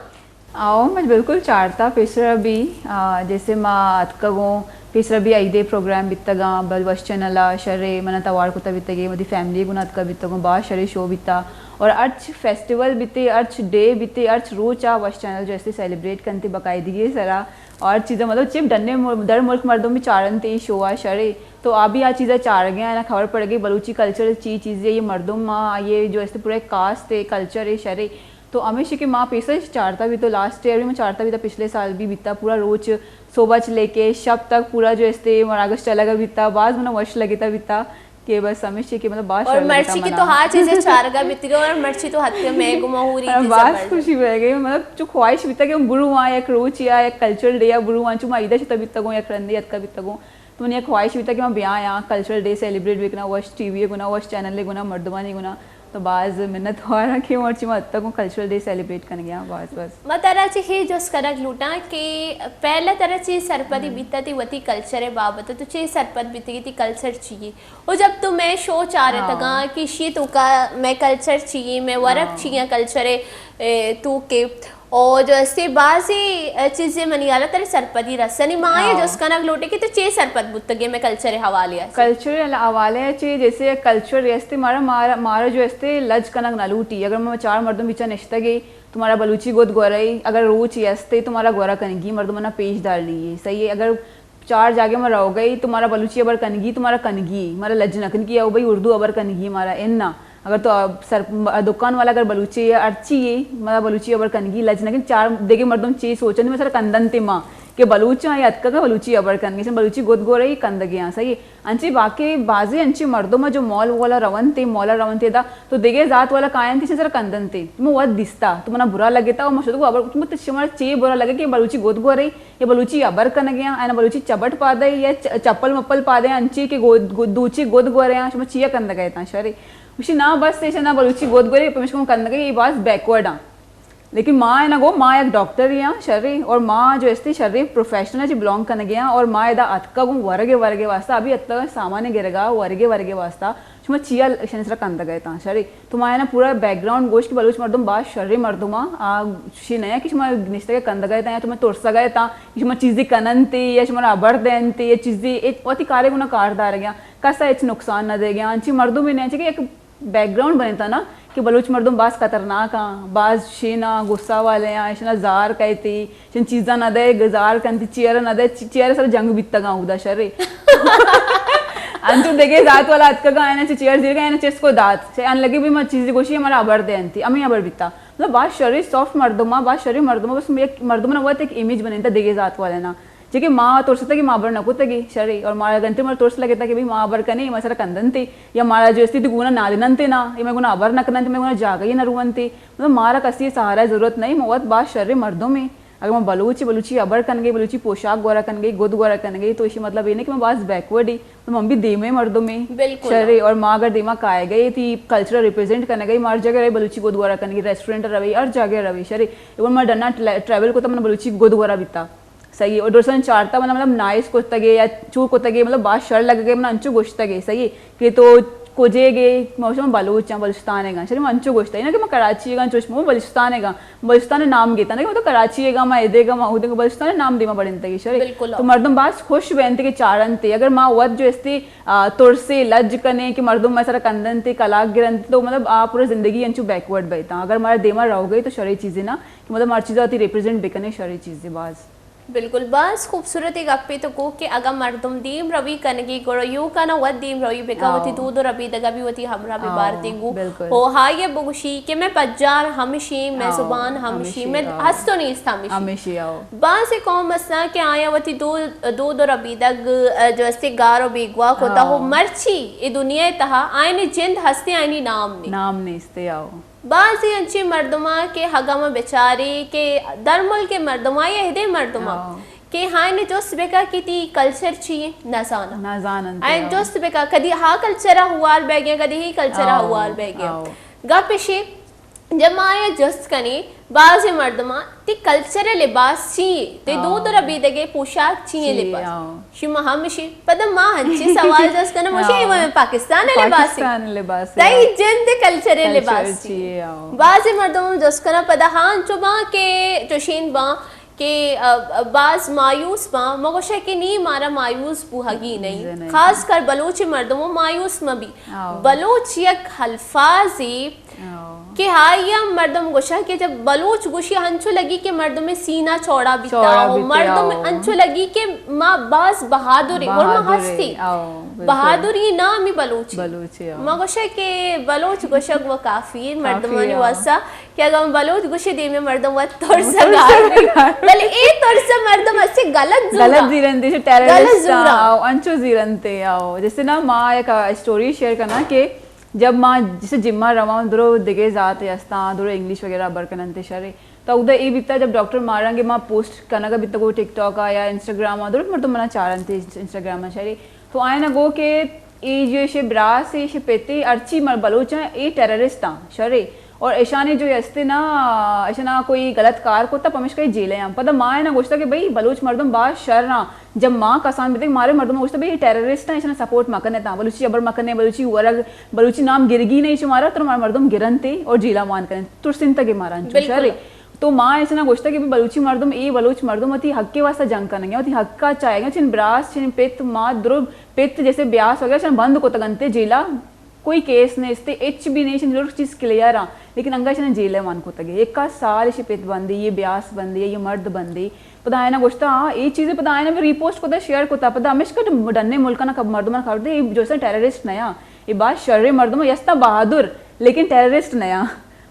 آؤ، مئے بالکل چارتا پیسرا بھی، آ، جیسے ما اتکگوں، پیسرا بھی عیدے پروگرام بیتگاں، بل وش چینل ءَ شرے، منا توار کتا بیتگے، مدی فیملی گنا اتکا بیتگوں، باز شرے شو بیتا۔ اور ہرچ فیسٹیول بیتے، ہرچ ڈے بیتے، ہرچ روچ آ وش چینل جو استے سیلیبریٹ کنتے باقاعدگی سرا۔ اور چیزاں مطلب چپ ڈنے مل-، در ملک مردم بھی چارنتے ای شو آ شرے۔ تو آ بھی آ چیزاں چارگے آنا خبر پڑ گئی بلوچی کلچر چی چیزے، یہ مردم ما یہ جو استے پورے کاسٹ ہے، کلچر ہے، شرے۔ تو ہمیشہ کہ ما پیسر چارتا بھی تو لاسٹ ایئر بھی ما چارتا بھی تا، پچھلے سال بھی بیتا، پورا روچ صبح چ لے کے شپ تک پورا جو استے مراگش چلگا بیتا، باز منا وش لگتا بیتا۔ کہ بس ہمیشی کہ مطلب باز اور شر لگتا مرچی کہ منا۔ تو ہا چیزے چارگا بیتگے اور مرچی تو ہتکے مئے گما ہوری ہاں، چیزا باز بڑھ۔ خوشی بہ گئی، مطلب چو خواہش بیتا کہ برو وہاں یک روچ یا یک کلچرل ڈے یا برو وہاں، چو ما عیدا شتا بیتگوں، یک رندے اتکا بیتگوں، تو منی یک خواہش بیتا کہ ما بیاں یا کلچرل ڈے سیلیبریٹ بکناں، وش ٹی وی گنا، وش چینل گنا، مردمانی گنا۔ تو باز منت وارا کہ مرچی ما اتکوں کلچرل ڈے سیلیبریٹ کنگے آں، باز باز۔ ما ترا چہ ہے جست کنگ لوٹاں کہ پہلا ترا چے سرپدی بیتا تی وتی کلچر بابت، تو چے سرپد بیتگی تی کلچر چی؟ و جب تو مئے شو چارتگاں ہاں۔ کہ شی توکا مئے کلچر چی، مئے ورگ ہاں۔ چی کلچر، اے، توکے۔ او جو استے بازی، اے، چیزے منی حالا ترے سرپدی رسنی، ما آیا ہاں۔ جست کنگ لوٹے کہ تو چے سرپد بوتگے مئے کلچر حوالے چے؟ کلچر حوالے چے، جیسے کلچر استے مارا، مارا، مارا جو استے لج کنگ نہ لوٹی۔ اگر ما چار مردم بیچا نشتگے تو مارا بلوچی گد گورئی، اگر روچ استے تو مارا گورا کنگی، مردمانا پیش دارنی ہے، صحیح ہے۔ اگر چار جاگہ ما روگئی تو مارا بلوچی ہبر کنگی، تو مارا کنگی، مارا لج نہ کنگی، او بھئی اردو ہبر کنگی مارا، اناں۔ اگر تو سر دکان والا اگر بلوچی یا ہرچی یے، مطلب بلوچی ہبر کنگی لج نہ کن، چار دگہ مردم چی سوچن، مثلاً کندن تے ماں کہ بلوچ آں یا اتکگا بلوچی ہبر کنگی، بلوچی گد گورئی کندگی آں، صحیح ہے۔ انچی باقی بازی انچی مردم جو مال والا رونتے، مالا رونتے دا، تو دگہ ذات والا کاینتے، سر کندن تے، تو من وت دیستا، تو منا برا لگتا، و من شدو ہبر، تو شمارا چی برا لگے کہ بلوچی گد گورئی، یا بلوچی ہبر کنگے آں، اینا بلوچی چبٹ پادے یا چ-، چپل مپل پادے، انچی کہ گو-، گو-، دوچی گد گورے آں، شما چیا کندگا اتاں شرے؟ گوشی نا بس ایشاں نا بلوچی گد گورے، پمیشکا من کندگے، اے باز بیکورڈ آں۔ لیکن ما اینا گو، ما یک ڈاکٹر ہی آں شرے، اور ما جو استی شرے پروفیشنل چی بلانگ کنگے آں، اور ما ادا اتکا گوں ورگے ورگے واسطہ، ابھی اتکا سامان گرگا ورگے ورگے واسطہ، شما چیا ایشانی سرا کندگا اتاں شرے؟ تو ما اینا پورا بیک گراؤنڈ گوشت کہ بلوچ مردم باز شریں مردم آں، آ چوشی نہ کہ شما نشتگے کندگا اتاں یا تو من ترسگا اتاں کہ شما چیزی کننتے یا شما ہبر دینتے یا چیزی، اے وتی کارے گنا کار دارگے آں، کسا ہچ نقصان نہ دیگے آں، انچی مردم ہی نہ کہ یک بیک گراؤنڈ بنتا نا کہ بلوچ مردم باز خطرناک آں، باز شین آں، غصہ والے آں، ایشانا زار کئیتی، چن چیزاں نہ دئے، گزار کنتی، چیئر نہ دئے، چی-، چیئر سر جنگ بیتگاں اودا شرے۔ انچو دگہ ذات والا اتکگا، اینا چی چیئر زیرگا، اینا چیئرز کو دات۔ چہ ان لگے بھی ما چیزی گوشی ہمارا ہبر دے انتی، ہمیں ہبر بیتا۔ مطلب باز شرے سافٹ مردم آ، باز شرے مردم آ، بس یک مردم نا وت ایک امیج بنینتا دگہ ذات والا نا۔ چہ کہ ما ترستا کہ ما ہبر نہ کتگی شرے، اور مارا گھنٹے مر ترس لگتا کہ بھئی ما ہبر کنے، ما سر کندنتے، یا مارا جو استی تو گونا نادننتے نا، یا میں گونا ہبر نہ کننتے، میں گونا جاگہ ہی نہ روانتے۔ مطلب مارا کسی سہارا ضرورت نہیں، ما وت باز شرے مردم ہیں۔ اگر ما بلوچی، بلوچی ہبر کنگے، بلوچی پوشاک گورا کنگے، گد گورا کنگے، تو اسی مطلب یہ نہیں کہ ما باز بیکورڈ ہی، تو من بھی دیمے مردم ہی۔ بالکل۔ شرے، اور ما اگر دیما کائے گئے، تی کلچر ریپرزینٹ کرنے گئے، مار جگہ رہے بلوچی گد گورا کنگے، ریسٹورنٹ روی، ہر جگہ روی، شرے۔ اور ما ڈنا ٹریول کو تو من بلوچی گد گورا بیتا۔ صحیح ہے۔ اور درستاں چارتا منا مطلب نائس کتگے یا چو کتگے، مطلب باز شر لگگے، منا انچو گوشتگے، صحیح ہے، کہ تو کجے گے؟ ما گوشتم بلوچ آں، بلوچستان گاں۔ شری ما انچو گوشتگے نا کہ ما کراچی گاں، چوش ما بلوچستان گاں، بلوچستان نام گیتا نا کہ ما تو کراچی گاں، ما ایدے گاں، ما اودے گاں، بلوچستان نام دیما بڑنتگے شری۔ بالکل۔ تو مردم باز خوش بینت کہ چارنتے۔ اگر ما وت جو استے، آ، ترسے، لج کنے کہ مردم ما سر کندنتے، کلاک گرنتے، تو مطلب آ پورا زندگی انچو بیکورڈ بیتاں۔ اگر مارا دیما رہو گئی تو شری چیزیں نا کہ مطلب ہر چیزا تی ریپرزینٹ بکنے، شری چیزیں باز۔ بالکل، باز خوبصورت گپے تو کو کہ اگاں مردم دیم روی کنگی گڑا یوکانا وت دیم روی بکا، آؤ۔ وتی دود و ربیدگا بھی وتی ہمراہ آؤ، ببارتیں گو۔ بالکل۔ ہو ہائی بگوشی کہ میں پجار ہمشی، میں آؤ، زبان ہمشی، ہمشی، میں آؤ۔ ہست و نیست ہمشی۔ ہمشی، آؤ۔ بعض قوم اسنا کہ آیا وتی دو-، دود و ربیدگ، جو استے گار و بیگواہ کتا ہو، آؤ۔ مرچی اے دنیا تہا آئین جند ہستے، آئینی نام نہیں۔ نام نیستے، آؤ۔ بعضی انچیں مردماں کہ اگاں ما بچاری کہ در ملک مردماں یا ہدے مردماں ہاں۔ کہ ہائن جست بکا کہ تی کلچر چی نہ زاناں۔ نہ زاننت، آئین ہاں۔ جست بکا کدی ہا کلچر ہوار بیگیا، کدی ہی کلچر ہاں، ہوار بیگیا۔ ہاں۔ گپ اشی، جب ما آیا جست کنی، بعضی مردماں تی کلچر لباس چی، تی ہاں۔ دود ربیدگے پوشاک چی چی، لباس۔ ہاں۔ شما ہمشی، پدا ما ہنچی سوال جست کنم، مشی، ہاں۔ اے ومیں پاکستان لباسی۔ پاکستان لباسی، تئی ہاں۔ جند کلچر کلچر لباسی۔ چی، ہاں۔ بعضی مردم جست کنم، پدا ہاں، چو باں کہ چوشین باں کہ، ا، ا، باز مایوس باں، ما گوشے کہ نی مارا مایوس بوہگی نہیں۔ نہیں۔ خاص کر بلوچ مردم مایوس مبی۔ ہاں۔ بلوچ یک الفاظی ہاں۔ کہ آئی ء مردم گوشاں کہ جب بلوچ گوشی ہنچو لگی کہ مردم سینہ چوڑا بیتا چوڑا ہو، بیتے مردم ہو۔ ہنچو لگی کہ ما باز بہادر ہیں، اور ما بہادر ہستی۔ ہیں، ہاں، بالکل۔ بہادری نامی بلوچی۔ بلوچی، ہاں۔ ما گوشے کہ بلوچ گوشگ و کافی ہے کافی مردمانی ہے، ہاں۔ واسطہ کہ اگر بلوچ گوشے دیمے مردم وت ترس ترس گار۔ بلے اے ترس مردم اسے غلط زورا۔ غلط زیرنتے، ٹیررسٹ غلط زورا۔ آؤ، انچو زیرنتے آؤ۔ جیسے نا ما ایک اسٹوری شیئر کرنا کہ جب ما جیسے جما رواں، درو دگہ ذات ہستاں، درو انگلش وغیرہ ہبر کننتے شرے۔ تو اودا اے بیتا جب ڈاکٹر مارانگے ما پوسٹ کنگا بیتا گو ٹک ٹاک آ یا انسٹاگرام آ، درو مردم منا چارنتے انسٹاگرام آ شرے۔ تو آئینا گو کہ اے جو ایشے براس، ایشے پتے، ہرچی مر بلوچاں اے ٹیررسٹ آں شرے۔ اور ایشانے جو ہستے نا، ایشانا کوئی غلط کار کتا، پمشکا اے جیلے آں۔ پدا ما اینا گوشتا کہ بھئی بلوچ مردم باز شر آں، جب ما کسان بیتگ، مارے مردم گوشت، بھئی، اے ٹیررسٹ ہیں، ایشاں سپورٹ مکنے تاں، بلوچی ہبر مکنے، بلوچی ورگ، بلوچی نام گرگی نہیں، شمارا تر مارا مردم گرنتے اور جیلا مان کنے، ترسینتگے مارا انچو بالکل۔ شرے۔ تو ما ایسا نہ گوشتا کہ بلوچی مردم، اے بلوچ مردم وتی حق کے واسطہ جنگ کنگے، وتی حق کا چاہے گا، چن براس، چن پت، مات، درو پت جیسے بیاس وغیرہ چن بند کتگنتے جیلا، کوئی کیس نیست، ہچ بھی نہیں، ایشانی درست چیز کلیئر آں، لیکن انگا ایشاں جیل ء مان کتگ۔ ایکا سال ایشی پت بندی، یہ بیاس بندی، یہ مرد بندی۔ پدا آئینا گوشتا، ہاں، اے چیزے پدا آئینا بھی ریپوسٹ کتا، شیئر کتا۔ پدا ہمیشکا ڈنے ملکانا مردمان خبر دے، اے جو سن ٹیررسٹ نیا، اے باز شریں مردم، یستا بہادر، لیکن ٹیررسٹ نیا۔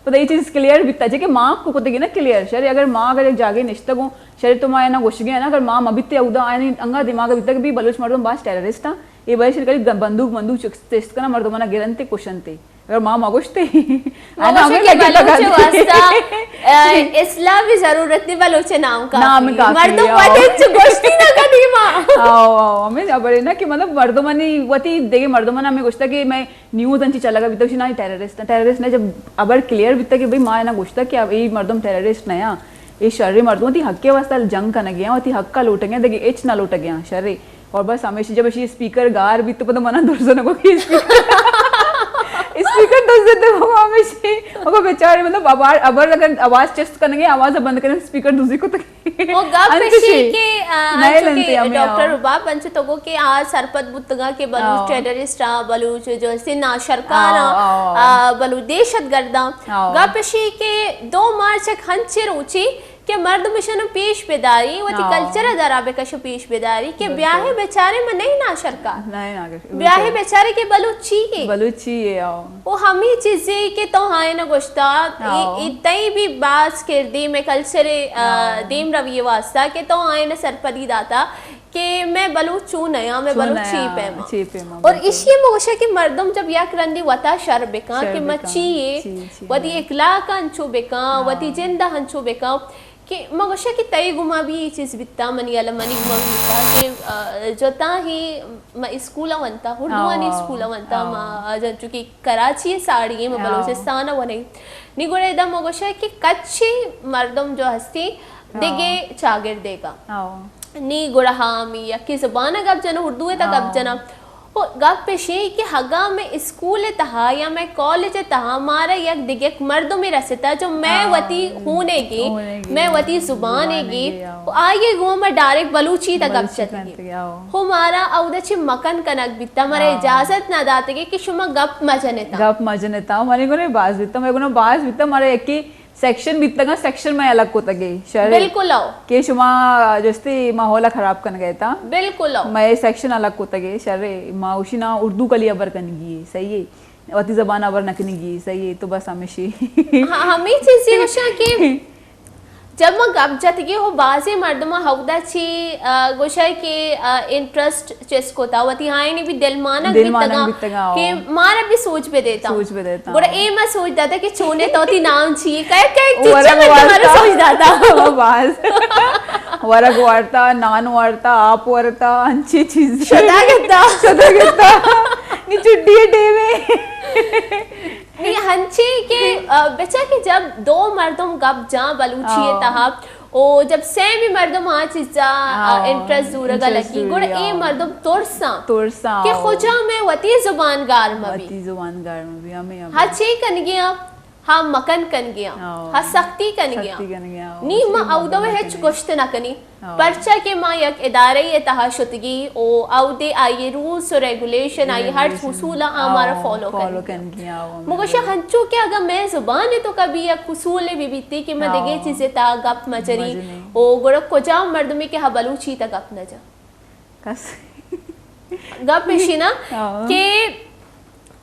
پدا اے چیز کلیئر بیتا، چہ کہ ما کو کتگی نا کلیئر۔ شر، اگر ما اگر یک جاگے نشتگوں، شر، تو ما اینا گوشگے نا، اگر ما مبیتے اودا آئینی انگا دماغ بیتا کہ بی بلوچ مردم باز ٹیررسٹ ہاں، اے بلے شر کلی بندوق، بندوق چست، چست کنا مردمانا گرنتے کشنتے۔ اگر ما ما گوشتے، ما آئینا گوشے ہمیں کہ لگے بلوچ لگا واسطہ، آ، اسلام بھی ضرورت نہیں، بلوچ نام کافی نام ہے۔ کافی مردم ہے، آؤ۔ وتی چ گوشتی نہ کنی ما۔ آؤ، آؤ، ہمیں خبر ہے نا کہ مطلب مردمانی وتی دیگے مردمانا ہمیں گوشتا کہ میں نیوز انچی چلگا بیتا، گوشی نا، اے ٹیررسٹ، ٹیررسٹ نہ۔ جب ابر کلیئر بیتا کہ بھئی ما اینا گوشتا کہ اے مردم ٹیررسٹ نہ آں، اے شریں مردم وتی حق ءِ واسطہ جنگ کنگے آں، وتی حق ءَ لوٹگے آں، دگہ ہچ نہ لوٹگے آں، شریں۔ اور بس ہمیشی جب اشی اسپیکر گار بیت تو پدا منا درزنگو کہ اسپیکر، اسپیکر دزتے، وہ ہمیشی، وہ بیچارے مطلب ابر، ابر اگر آواز چست کنگے، آواز بند کریں، اسپیکر دزی کو تک۔ او گپ انچو ایشی شی۔ کہ، آ، نئیل انچو انت کہ ہمے، ڈاکٹر آؤ۔ رباب انچو تو گو کہ آ سرپد بوتگا کہ بلوچ آؤ۔ ٹیررسٹ آ، بلوچ جو استے ناشرکار آؤ، آ، آؤ، آؤ۔ آ، بلوچ دہشت گرداں۔ آؤ۔ گپ ایشی کہ دو مارچ یک ہنچے روچی کہ مردم اشانو پیش بداری، وتی آؤ۔ کلچر درا بکش و پیش بداری کہ نبشتہ۔ بیاہے بیچارے من نہیں ناشرکار۔ نہیں ناشرکار۔ بیاہے بیچارے کہ بلوچی ہے۔ بلوچی ہے، آؤ۔ او ہمے چیزے کہ تو ہائنا گوشتا، اے، ہاں۔ اے تئی بھی باز کردے میں کلچر، آ، ہاں۔ دیم روی واسطہ کہ تو ہائنا سرپدی داتا کہ میں بلوچ چون نیاں، میں چون بلوچ چی نیاں، پیما۔ چی پیما، اور بالکل۔ اشی مگوشا کہ مردم جب یک رندی وتا شر بکاں شر کہ میں بکاں، چی ہے، چی، چی وتی ہے۔ اخلاق انچو بکاں، ہاں۔ وتی جند انچو بکاں، کہ ما گوشاں کہ تئی گما بھی اے چیز بیتا، منی الم منی گما بھی بیتا کہ، آ، جتا ہی ما اسکول ونتا، اردوانی آؤ، اسکول ونتا، آؤ۔ ما، آ، جن چونکہ کراچی ساڑی ہیں، ما آؤ۔ بلوچستان ونیں۔ نی گڑا ادا ما گوشاں کہ کچھی مردم جو ہستی، آؤ۔ دگے چاگردے گا۔ آؤ۔ نی گڑا ہاں، می یکی زبان گپ جناں، اردو تا گپ آؤ۔ جناں۔ او گپ ایشی کہ اگاں میں اسکول تہا یا میں کالج تہا مارا یک دگہ یک مردمے رستا جو میں آؤ۔ وتی ہونے گی، ہونے گی۔ میں وتی زبانے زبانے گی، گی، آؤ۔ او آئیے گوں میں ڈائریکٹ بلوچی تا گپ بلوچی جتگی۔ کنتگی، آؤ۔ ہو مارا اودا چی مکن کنگ بیتا، مارا آؤ۔ اجازت نہ داتگی کہ شما گپ مجنتا۔ گپ مجنتا، مارے گنے باز بیتا، میں گنا باز بیتا، مارا یکی سیکشن بیتگاں، سیکشن میں الگ کتگے، شر۔ بالکل او۔ کہ شما جستے ماحول خراب کنگے تا۔ بالکل او۔ میں سیکشن الگ کتگے، شر۔ ما اوشی نا اردو کلی ابر کنگی، صحیح ہے۔ وتی زبان ابر نکنگی، صحیح ہے۔ تو بس ہمیشی۔ ہاں، ہمیں چیزی گوشاں کہ جب ما گپ جتگی ہو بازیں مردماں ہودا چی، آ، گوشاں کہ، آ، انٹرسٹ چست کتا، وتی آئینی بھی دل مانگ دل مانگ بیتگا بیتگا، کہ او۔ مارا بھی سوچ بہ دیتا۔ سوچ بہ دیتا۔ گڑا اے ما سوچ داتا کہ چونے تو تی نام چی، کئے کئے چیچا ورگ میں تمہارا وارتا۔ سوچ داتا۔ باز۔ ورگ وارتا، نان وارتا، آپ وارتا، انچی چیز۔ شدا گتا۔ شدا گتا۔ نی چڈی ٹیمے۔ نی ہنچی کہ، آ، بچا کہ جب دو مردم گپ جاں بلوچی آؤ۔ تہا، او جب سیمی مردم آ چیزا، آ، آؤ، انٹرسٹ زورگا انٹرسٹ لگی، گڑا زوری، اے آؤ۔ مردم ترساں ترساں، کہ آؤ۔ خجا میں وتی زبان گار مبی۔ وتی زبان گار مبی، ہمیں، ہمیں۔ ہا چی کنگیاں؟ ہا مکن کنگیاں۔ آؤ۔ ہا سختی کنگیاں۔ سختی کنگیاں، آؤ۔ نی ما اودو ہچ گوشت نہ کنی۔ ہاں۔ پرچا کہ ما یک ادارہ ء تہا شتگی او اودے آئی رولز و ریگولیشن، آئی ہر ریگولیشن، اصول آ مارا ہاں، فالو فالو کنگی۔ کنگی، ہاں، ہاں، مگوشا ہنچو کہ اگاں مئے زبان ء تو کبھی یک اصول بہ بیتی کہ ما دگہ ہاں۔ چیزے تہا گپ مجری مجنی۔ او گڑا کجام مردمے کہ ہا بلوچی تا گپ نہ جا۔ کس۔ گپ ایشی نا ہاں۔ کہ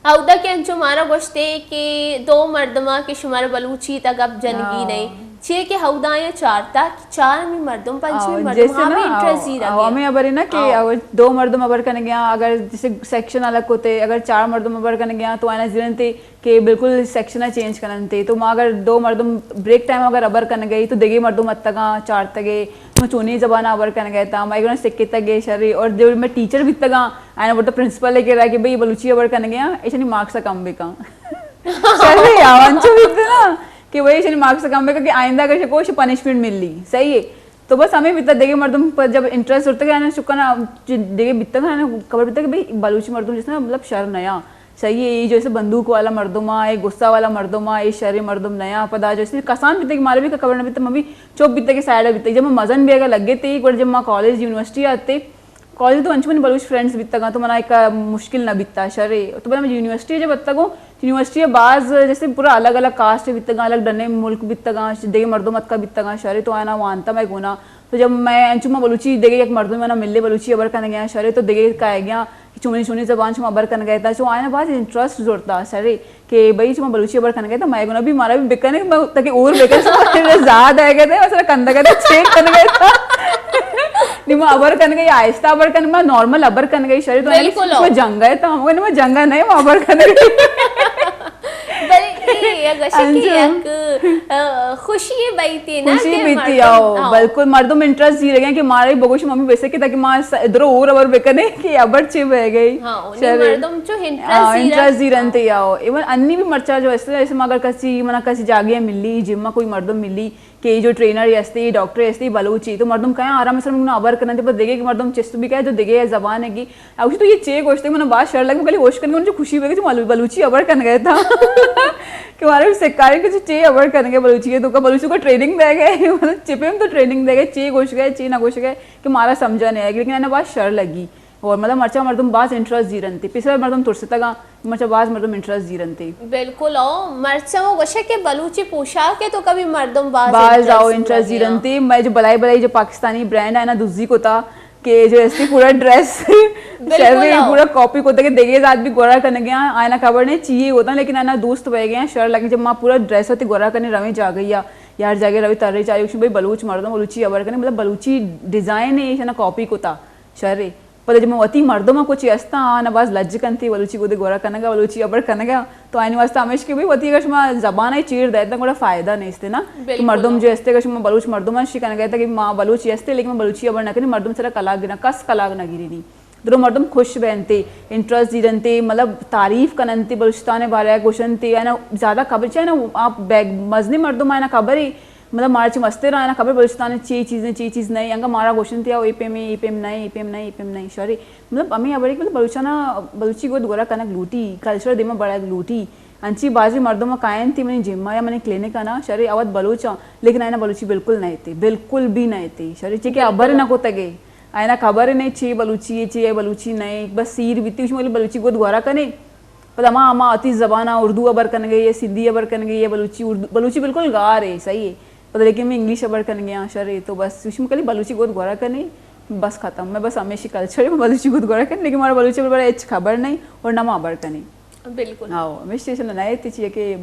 اودا کہ انچو مارا گوشتے کہ دو مردماں کہ شمارا بلوچی تا گپ جنگی ہاں۔ نہیں، چیے کہ اودا آیاں چارتا کہ چارمی مردم، پنچمی ہاں، مردم، جیسے ہاں نا، بھی انٹرسٹ ہاں، زیرا ہاں، گیا۔ ہمیں ابر ہے نا کہ ہاں۔ اگر دو مردم ابر کرنے گیا، اگر جیسے سیکشن الگ ہوتے، اگر چار مردم ابر کرنے گیا تو آنا زیرن تے کہ بالکل سیکشن چینج کنن تے۔ تو ما اگر دو مردم بریک ٹائم اگر ابر کرنے گئی تو دگے مردم اتگا چارتگے، ما چونی زبان ابر کنگ ء تا، ما ایگنا سکتگ ء شرے، اور جو میں ٹیچر بیتگاں، آئینا بولتا پرنسپل ء کہ رہا کہ بھئی بلوچی ابر کنگ ء، ایشانی مارکس کم بکن۔ شرے، آوان چو بیت نا، کہ بھئی ایشانی مارکس کم بکن کہ آئندہ اگر شکو شی پنشمنٹ ملی، صحیح ہے۔ تو بس ہمیں بیتا دگے مردم پر جب انٹرسٹ ہوتا ہے، آنا شکنا دگے بیتگ، آنا خبر بیتا کہ بھئی بلوچی مردم جس نا مطلب شر نیا۔ صحیح ہے، اے جو ایسے بندوق والا مردم آ، اے غصہ والا مردم آ، اے شریں مردم نیا، پدا جو ایسے کسان بیتے کہ مارے بھی خبر نہ بیتے، من بھی چپ بیتے کہ سائیڈ بیتے۔ جب من مزن بھی اگر لگے تے، گڑا جب ما کالج، یونیورسٹی آتے، کالج تو انچو منی بلوچ فرینڈز بیتگاں، تو منا ایک مشکل نہ بیتا، شرے۔ تو پدا من یونیورسٹی جب اتگوں، تو یونیورسٹی باز جیسے پورا الگ الگ کاسٹ بیتگاں، الگ ڈنے ملک بیتگاں، دگہ مردم اتکا بیتگاں، شرے تو آنا وانتا میں گونا۔ تو جب میں انچو ما بلوچی دگہ یک مردم منا ملے بلوچی ابر کنگے آں شرے تو دگہ کائے گیا کہ چونی چونی زبان شما ابر کنگا اتاں، چو آیاں باز انٹرسٹ زرتا، شرے کہ بھئی شما بلوچی ابر کنگا اتاں، مئے گونا بھی، مارا بھی بکنے، تاکہ اور بکنے، زیادہ ہے کہتے ہیں، مثلا کنگا اتاں، چیک کنگا اتاں۔ نی ما ابر کنگا، آہستہ ابر کنگا، ما نارمل ابر کنگا، شرے تو بالکل۔ شما جنگا اتاں، ہم نے ما جنگا نہیں، ما ابر کنگا۔ بلے اے یک گوشے کہ انچو۔ یک، آ، خوشی بیتی نا خوشی کہ بیتی، مردم، آؤ، ہاں۔ بالکل، مردم انٹرسٹ زیرگے کہ مارا بگوش ممی بیسے کہ تاکہ ما س-، درو اور ابر بکنے کہ ابر چے بہ گئی۔ ہاں، نی شرے۔ مردم چو انٹرسٹ ہاں، زیرن۔ انٹرسٹ زیرنتے، آؤ۔ ایون انی بھی مرچا جو ایسے، ایسے ما اگر کسی، منا کسی جاگے ملی، جم ما کوئی مردم ملی، کہ جو ٹرینر استے، ڈاکٹر استے، بلوچی، تو مردم کہاں آرام سر منا ابر کنن، پر دیگے کہ مردم چست بھی کہے، جو دیگے زبان ہے کہ، اوشی تو یہ چے گوشتے، منا باز شر لگے، کلی ہوش کنگا، جو خوشی ہوئے کہ جو بلو-، بلوچی ابر کنگا اتاں۔ کہ مارا بھی سکھائے کہ جو چے ابر کنگا بلوچی ہے، تو کا بلوچی کو ٹریننگ دے گئے، مطلب چپے میں تو ٹریننگ دے گئے، چے گوش گئے، چے نہ گوش گئے، کہ مارا سمجھا نہیں آئے، لیکن انہیں باز شر لگی۔ اور مطلب مرچا مردم باز انٹرسٹ زیرنتے، پیسر مردم ترستگاں، مرچا باز مردم انٹرسٹ زیرنتے۔ بالکل، او مرچا وہ گوشے کہ بلوچی پوشاک ہے تو کبھی مردم باز باز انٹرسٹ آؤ انٹرسٹ زیرنتے۔ میں جو بلائی بلائی جو پاکستانی برانڈ ہے نا، دزی کو تھا کہ جو ایسے پورا ڈریس بالکل، شہر میں آؤ۔ پورا کاپی کو تھا کہ دیکھے ذات بھی گورا کرنے گیا، آئنا خبر نہیں چیئے ہوتا، لیکن آنا دوست بہ گیا، شہر لگے جب ماں پورا ڈریس ہوتے گورا کرنے رویں جا گئی یا یار جاگے روی ترے چاہے، بھائی بلوچ مردم بلوچی ابر کرنے، مطلب بلوچی ڈیزائن ہے، ایشانا کاپی کو تھا۔ شرے۔ پدا جب من وتی مردم ء کچھ استاں، آ نہ باز لج کنتی، بلوچی گودے گورا کنگا، بلوچی ابر کنگا، تو آئین واسطہ ہمیش کہ بھئی وتی اگر شما زبان ء چیر دے، گڑا فائدہ نیست نا۔ کہ بالکل۔ مردم جو استے، اگر شما بلوچ مردم شی کنگا، کہ ما بلوچی استے، لیکن ما بلوچی ابر نہ کنی، مردم سرا کلاگ گرا، کس کلاگ نہ گرینی۔ درو مردم خوش بینتے، انٹرسٹ دیرنتے، مطلب تعریف کننتے، بلوچستان بارے گوشنتے، آنا زیادہ خبر چاہے نا، آپ بیگ مزنی مردم آنا خبر ہی مطلب مارا چہ مستر آیانا خبر بلوچستان چی چیزیں، چی چیز نئے، انگا مارا گوشنت یا اے پیم اے، اے پیم نئے، اے پیم نئے، اے پیم نئے، شری۔ مطلب ہمیں ابڑے کہ مطلب بلوچانا بلوچی گود گورا کنگ لوٹی، کلچر دیما بڑھگ لوٹی۔ انچی بازی مردم کائنتی منی جما یا منی کلینک آنا، شری، اوت بلوچاں، لیکن آیانا بلوچی بالکل نئے تے، بالکل بھی نئے تے، شری، چی کہ ابر نہ کوتگے۔ آیانا خبر نئے چی بلوچی ہے، چی بلوچی نئے، بس سیر بیتی، بلوچی گود گورا کنے۔ پدا ما، ما وتی زبان ء اردو ء بر کنگ ء یا سندھی ء بر کنگ ء یا بلوچی، اردو، بلوچی بالکل گار ہے، صحیح ہے۔ پدا لیکن میں انگلش ء بر کنگ ء، ہاں، شر ہے۔ تو بس وش میں کلی بلوچی گود گورا کنے، بس ختم۔ میں بس ہمیشی کلچر میں بلوچی گود گورا کنے، لیکن مارا بلوچی بر ہچ خبر نہیں اور نہ ما بر کنے۔ بالکل۔ ہاں، ہمیشی سے نہ ہے تچی کہ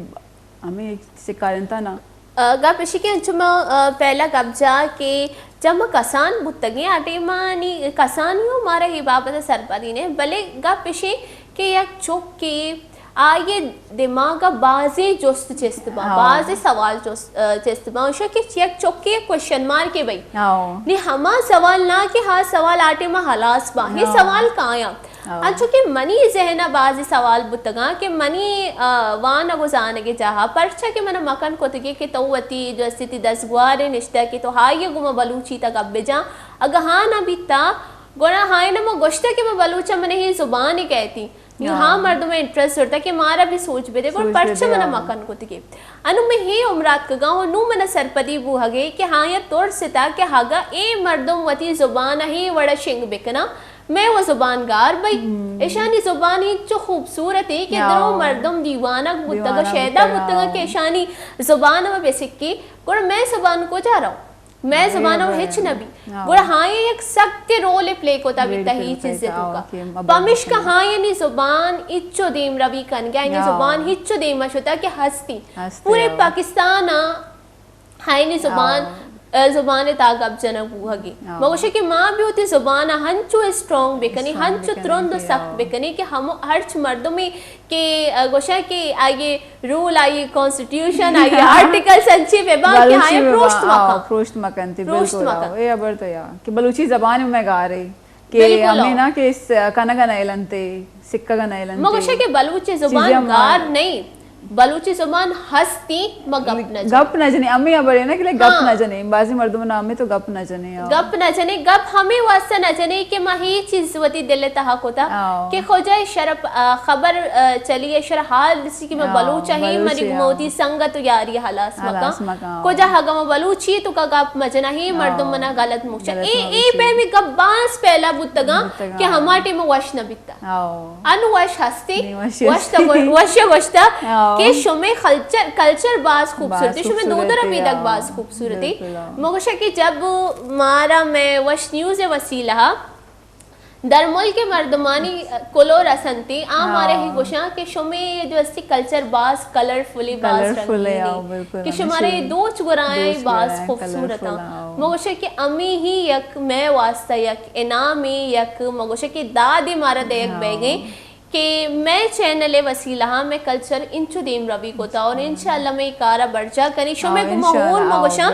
ہمیں سکارنتا نا۔ ء، گپ اشی کہ انچو ما، ء، پہلا گپ جا کہ جب ما کسان بوتگیں، آ ٹائم ء نی کسانی و مارا اے بابت ء سرپدی نے، بلے گپ اشی کہ یک چکے آئی ء دماغ ء بازیں جست چست باں، ہاں۔ بازیں سوال جست، ء، چست باں، اشی کہ یک چکے کوشچن مارکے بئی۔ ہاں۔ نی ہما سوال نہ کہ ہا سوال آ ٹائم ء ہلاس باں، اے ہاں۔ سوال کایاں۔ ہاں۔ انچو کہ منی ذہن ء بازیں سوال بوتگاں کہ منی، آ، وانگ و زانگ ء جاہ ء پرچا کہ من ء مکن کتگی کہ تو وتی جو استی تی دزگوار ء نشتہ کہ تو ہائی ء گوما بلوچی تا گپ بجاں، اگاں ہاں نہ بیتا، گڑا ہائن ء ما گوشتہ کہ ما بلوچ ء من ء ہی زبان ء کہتی۔ نی ہاں۔ ہاں مردم ء انٹرسٹ زرتا کہ مارا بھی سوچ بدے، گڑا سوچ پرچا بدے، من ء ہاں۔ مکن کتگی۔ انو میں ہے عمرات کگاں و نو من ء سرپدی بوہگے کہ ہاں یا ترس تا کہ ہگا اے مردم وتی زبان ء ہی وڑا شنگ بکنا، مئے و زبان گار بئی۔ ہم۔ اشانی زبان انچو خوبصورت ایں کہ یا۔ درو مردم دیوانگ بوتگ ء دیوانگ شیدا بوتگ ء بوتگ ء۔ کہ اشانی زبان ء بہ سکی، گڑا مئے زبان کجا رو؟ مئے مئے زبان ء زبان ہچ نہ بی۔ ہاں۔ گڑا ہاں یک سکتے رول پلے کوتا بیتا بالکل ہی پلے چیز کوتا، توکا۔ اوکے، ما پمشکا بالکل۔ ہاں یعنی زبان ہچو دیم روی کنگا، یعنی یا۔ زبان ہچو دیم شتا کہ ہستی۔ ہستی، پورے یا۔ پاکستان ء ہائنی زبان، آؤ۔ ء، زبان ء تہا گپ جنگ بوہگی۔ آؤ۔ ما گوشے کہ ما بھی وتی زبان ء ہنچو اسٹرانگ بکنی، اسٹرانگ ہنچو بکنی ترند و کہ سخت آؤ۔ بکنی کہ ہمو ہرچ مردمے کہ، ء، گوشاں کہ آئی رول، آئی کانسٹیٹیوشن، آئی آرٹیکل سنچی بہ باں کہ بلوچی آئی بہ پروشت باں، آؤ، مکن۔ پروشت مکن تی، پروشت بالکل، مکن۔ آؤ۔ اے ابر تو یا کہ بلوچی زبان میں گارے۔ کہ بالکل، ہمیں ہو۔ نا کہ اس کنگ ء نئیل انت، سکگ ء نئیل انت۔ ما گوشاں کہ بلوچی زبان چیزیں ہم گار نہیں، بلوچی زبان ہستی، ما گپ نہ جنیں۔ گپ نہ جنیں، ہمیں ہبرے نا کہ گپ ہاں۔ نہ جنیں، بعضی مردم نا ہمیں تو گپ نہ جنیں، ہاں۔ گپ نہ جنیں، گپ ہمیں واسطہ نہ جنیں کہ ما ہی چیز وتی دل ء تہا کتا ہاں۔ کہ خجا شرپ، آ، خبر، آ، چلی ء شر حال دسی کہ ما ہاں، بلوچ ہی بلوچ منی ہی، ہاں۔ موتی سنگت و یاری ہلاس ہلاس مکاں۔ مکاں۔ کجا ہگا ما بلوچی تو کا گپ مجنا ہی مردم ہاں۔ منا غلط مچ۔ غلط اے، مچ۔ اے پیمیں گپ باز پہلا بوتگاں بوتگاں۔ کہ ہما ٹیم وش نہ بیتا۔ ہاں۔ ان وش ہستی، نی وش وش تا ہستی۔ گو-، وش گوشتا ہاں۔ کہ شمے کلچر، کلچر باز باز خوبصورتی، شمے خوبصورتی، دودر پیدک ہاں۔ باز خوبصورتی۔ بالکل، ہاں۔ مگوشا کہ جب مارا میں وش نیوز وسیلہ درملک ءِ مردمانی کلو رسنتی، آ مارا ہی گوشاں کہ شمے جو استی کلچر باز کلرفلی، باز رنگینی، کہ شمارا دوچ گورائیں باز خوبصورت آں۔ ما گوشاں کہ امی ہی یک مئے واسطہ یک انعامی، یک ما گوشاں کہ دادی مارا دیگ بیگیں کہ مئے چینل ءِ وسیلہ ءَ مئے کلچر انچو دیم روی کتا اور انشاءاللہ مئے کارا برجا کنی۔ شمے گما ہور ما گوشاں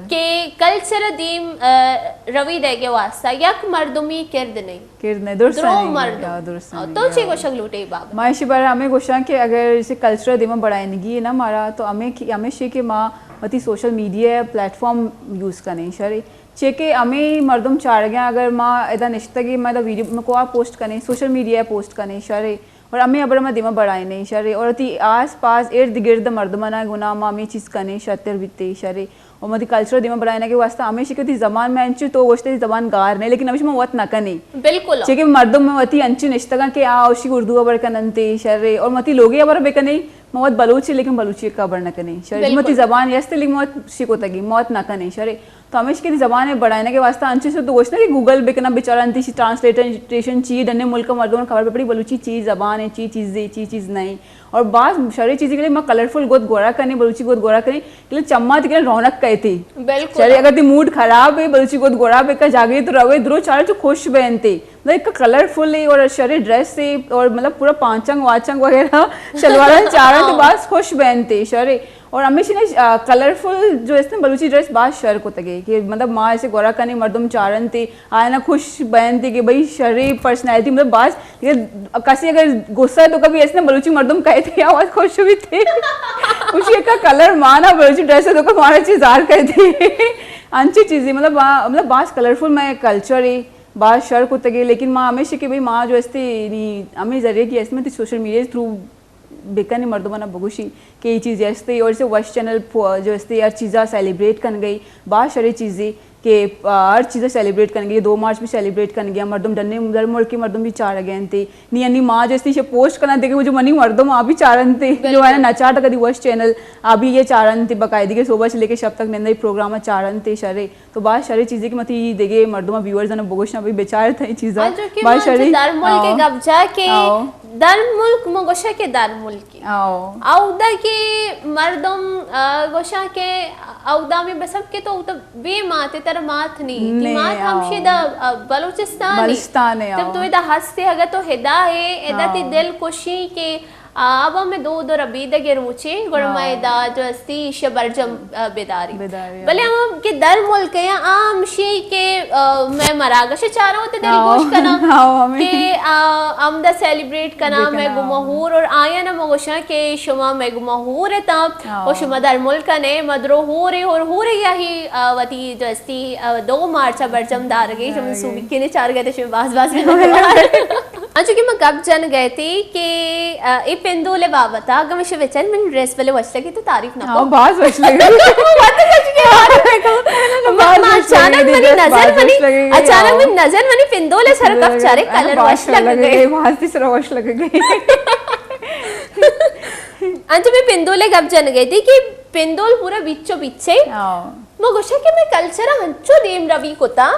کہ کلچر دیم، آ، روی دیگ ءِ واسطہ یک مردمی کرد نہیں۔ کرد نہیں، درست درو نہیں، مردم۔ یا درست نہیں، تو چی گوشگ لوٹے ای بابت؟ ما ایشی بارے ہمیں گوشاں کہ اگر اسے کلچر دیما بڑھائنگی ہے نا مارا، تو ہمیں کی-، ہمیشی کہ ما وتی social media plate form use کنیں، شرے۔ چے کہ ہمیں مردم چارگیں، اگر ما ادا نشتگی، ما ادا ویڈیو ما کو پوسٹ کنیں، سوشل میڈیا پوسٹ کنیں، شرے۔ اور ہمیں ابر ما دیما بڑھائنیں، شرے۔ اور وتی آس پاس ارد گرد مردمانا گنا ما ہمیں چیز کنیں، شتر بیتے، شرے۔ و متی کلچر دیما بڑھائینگ ءِ واسطہ ہمیشی کہ وتی زبان میں انچو تو گوشتے زبان گار نہیں، لیکن ہمیشی ما وت نہ کنیں۔ بالکل۔ چے کہ مردم میں وتی انچو نشتگاں کہ آ اوشی اردو ابر کننتے، شرے، اور متی لوگے ابر بکنیں، ما وت بلوچی، لیکن بلوچی کا ابر نہ کنیں، شرے۔ متی زبان یستے، لیکن ما وت شی کوتگی، ما وت نہ کنیں، شرے۔ تو ہمیشی کہ وتی زبان بڑھائینگ ءِ واسطہ انچو سے تو گوشتے کہ گوگل بکنا بچارنتی، شی ٹرانسلیٹریشن چی، ڈنے ملک مردم خبر پڑی بلوچی چی زبان ہے، چی چیز ہے، چی چیز نہیں۔ اور باز شریں چیزے کہ ما کلرفل گد گورا کنیں، بلوچی گد گورا کنیں، کہ چماں تئی کہ رونق کئیت۔ بالکل۔ شریں، اگر تئی موڈ خراب ہے، بلوچی گد گورا بکن، جاگے تو روے، درو چارے چو خوش بینتے۔ مطلب ایک کلرفل ہے اور شریں ڈریس ہے اور مطلب پورا پانچنگ واچنگ وغیرہ شلواران چارن تو باز خوش بینتے، شریں۔ اور ہمیشی نا، آ، کلرفل جو استے بلوچی ڈریس باز شر کتگے کہ مطلب ما ایسے گورا کنیں مردم چارنتے، آیانا خوش بینتے کہ بھئی شریں پرسنالٹی مطلب باز، کسی اگر غصہ تو کبھی ایسے نا بلوچی مردم کہتے ہیں آواز خوش بیتے۔ اسی کا کلر مانا بلوچی ڈریس تو کا مانا چیز زار کہتے ہیں۔ انچی چیزیں مطلب با-، مطلب باز کلرفل مئے کلچر ہے، باز شر کتگے، لیکن ما ہمیشی کہ بھئی ما جو استے نی ہمیں ذریعے کی استے میں سوشل میڈیا تھرو بکنی مردمانا بگوشی کہ یہ چیز استے اور اسے وش چینل پو-، جو استے ہر چیزا سیلیبریٹ کنگئی، باز شریں چیزے کہ، آ، ہر چیزا سیلیبریٹ کنگئی، دو مارچ بھی سیلیبریٹ کنگئی، مردم ڈنے در ملک کے مردم بھی چارگینتے۔ نی انی ما جو استے شے پوسٹ کنا دیکھے وہ جو منی مردم آ بھی چارنتے، جو ہے نا نچاٹ کدی وش چینل آ بھی یہ چارنتے، باقاعدگی صبح سے لے کے شب تک نندے پروگرام چارنتے، شریں۔ تو باز شریں چیزے کہ متی دیگے مردم ویورز نے بگوشنا بھئی بیچارے تھا یہ چیزا۔ ہاں، جو کہ باز شریں۔ در ملک گپ جا کہ در ملک مو گوشا کہ در ملک۔ اودا کہ مردم، آ، گوشاں کہ اودا میں بسب کہ تو اودا بے مات، تر مات نہیں۔ تی مات ہمشی دا، آ، بلوچستان ہے۔ بلوچستان ہے، تب تو ادا ہستے اگر تو ہدا ہے، ادا تی دل خوشی کہ، آ، اب ہمیں دو دو ربیدگ روچے، گڑا میں ادا جو استی ایشی برجم، آ، بداری۔ بداری، بلے ہم کہ در ملک ہے، عام شی کہ، آ، میں مراگش چارو تے دل گوش کنا کہ، آ، ہم دا سیلیبریٹ کنا، میں گما ہور اور آیا نا مگوشاں کہ شما میں گما ہور تا اور شما در ملک نے مدرو ہورے اور ہورے یا ہی، آ، وتی جو استی، آ، دو مارچ برجم دارگے، شما سوبی کنے چار گئے تے شما باز باز منت وار۔ انچو کہ ما گپ جن گئے تے کہ، آ، اے پندول بابتا، اگر مشے وچن من ڈریس بلے وش لگی تو تعریف نہ کو۔ باز وش لگی۔ اچانک منی نظر منی، اچانک منی نظر منی پندول سر کپ چارے کلر وش لگ گئے۔ باز سر وش لگ گئے۔ انچو میں پندول گپ جن گئے تے کہ پندول پورا بچو بچے۔ ما گوشا کہ میں کلچر انچو دیم روی کتا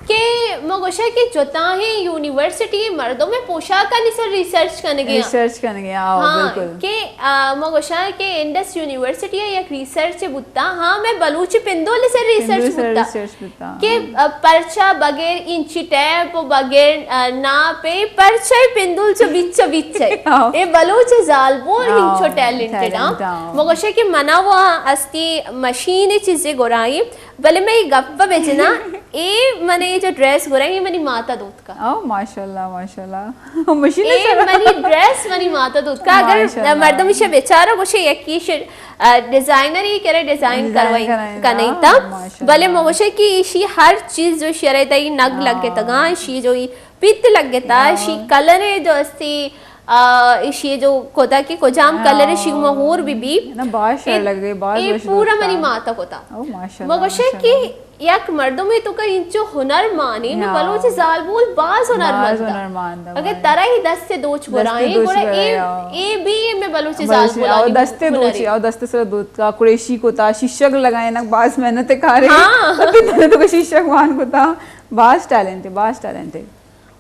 کہ ما گوشا کہ جتاہیں یونیورسٹی مردم پوشاکانی سر ریسرچ کنگے۔ ریسرچ کنگے، آؤ، ہاں، بالکل۔ کہ، آ، ما گوشا کہ انڈس یونیورسٹی یک ریسرچ بوتا، ہاں، میں بلوچی پندول سر ریسرچ بوتا۔ کہ، آ، پرچا بغیر انچی ٹیپ و بغیر، آ، ناپے پرچا پندول چو بچ چو بچ ہے۔ اے بلوچ زالبول انچو ٹیلنٹڈ ہاں۔ ما گوشا کہ منا وہ استی مشین چیزے گرائی، بلے میں یہ گپ بجنا، اے منے جو ڈریس گرائی، یہ منی ماتا دوت کا۔ او ماشاءاللہ، ماشاءاللہ۔ مشین اے منی ڈریس منی ماتا دوت کا۔ اگر مردم اسے بیچارہ گوشے یکی شر، آ، ڈیزائنر ہی کرے ڈیزائن کروائی کنائی تا۔ بلے موشے کہ ایشی ہر چیز جو شرے تئی نگ لگے تگاں، ایشی جو ای پت لگے تا، ایشی کلر جو استی، آ، ایشی جو کدا کہ کجام کلر ایشی مہور بی بی۔ نا، باز شر لگے، باز اے پورا منی ماتا کتا۔ او ماشاءاللہ، مگوشے کہ یک مردمے تو کا انچو ہنرمانے، میں بلوچ زالبول باز ہنرمند۔ اگر ترا ہی دست دوچ گرائیں، گڑا اے، اے بھی میں بلوچ زالبول دست دوچ، او دست سر دوت کا، کریشی کتا، شیشگ لگائے نا، باز محنت کارے۔ ہاں۔ تو کا شیشگ وان کتا، باز ٹیلنٹ ہے، باز ٹیلنٹ ہے۔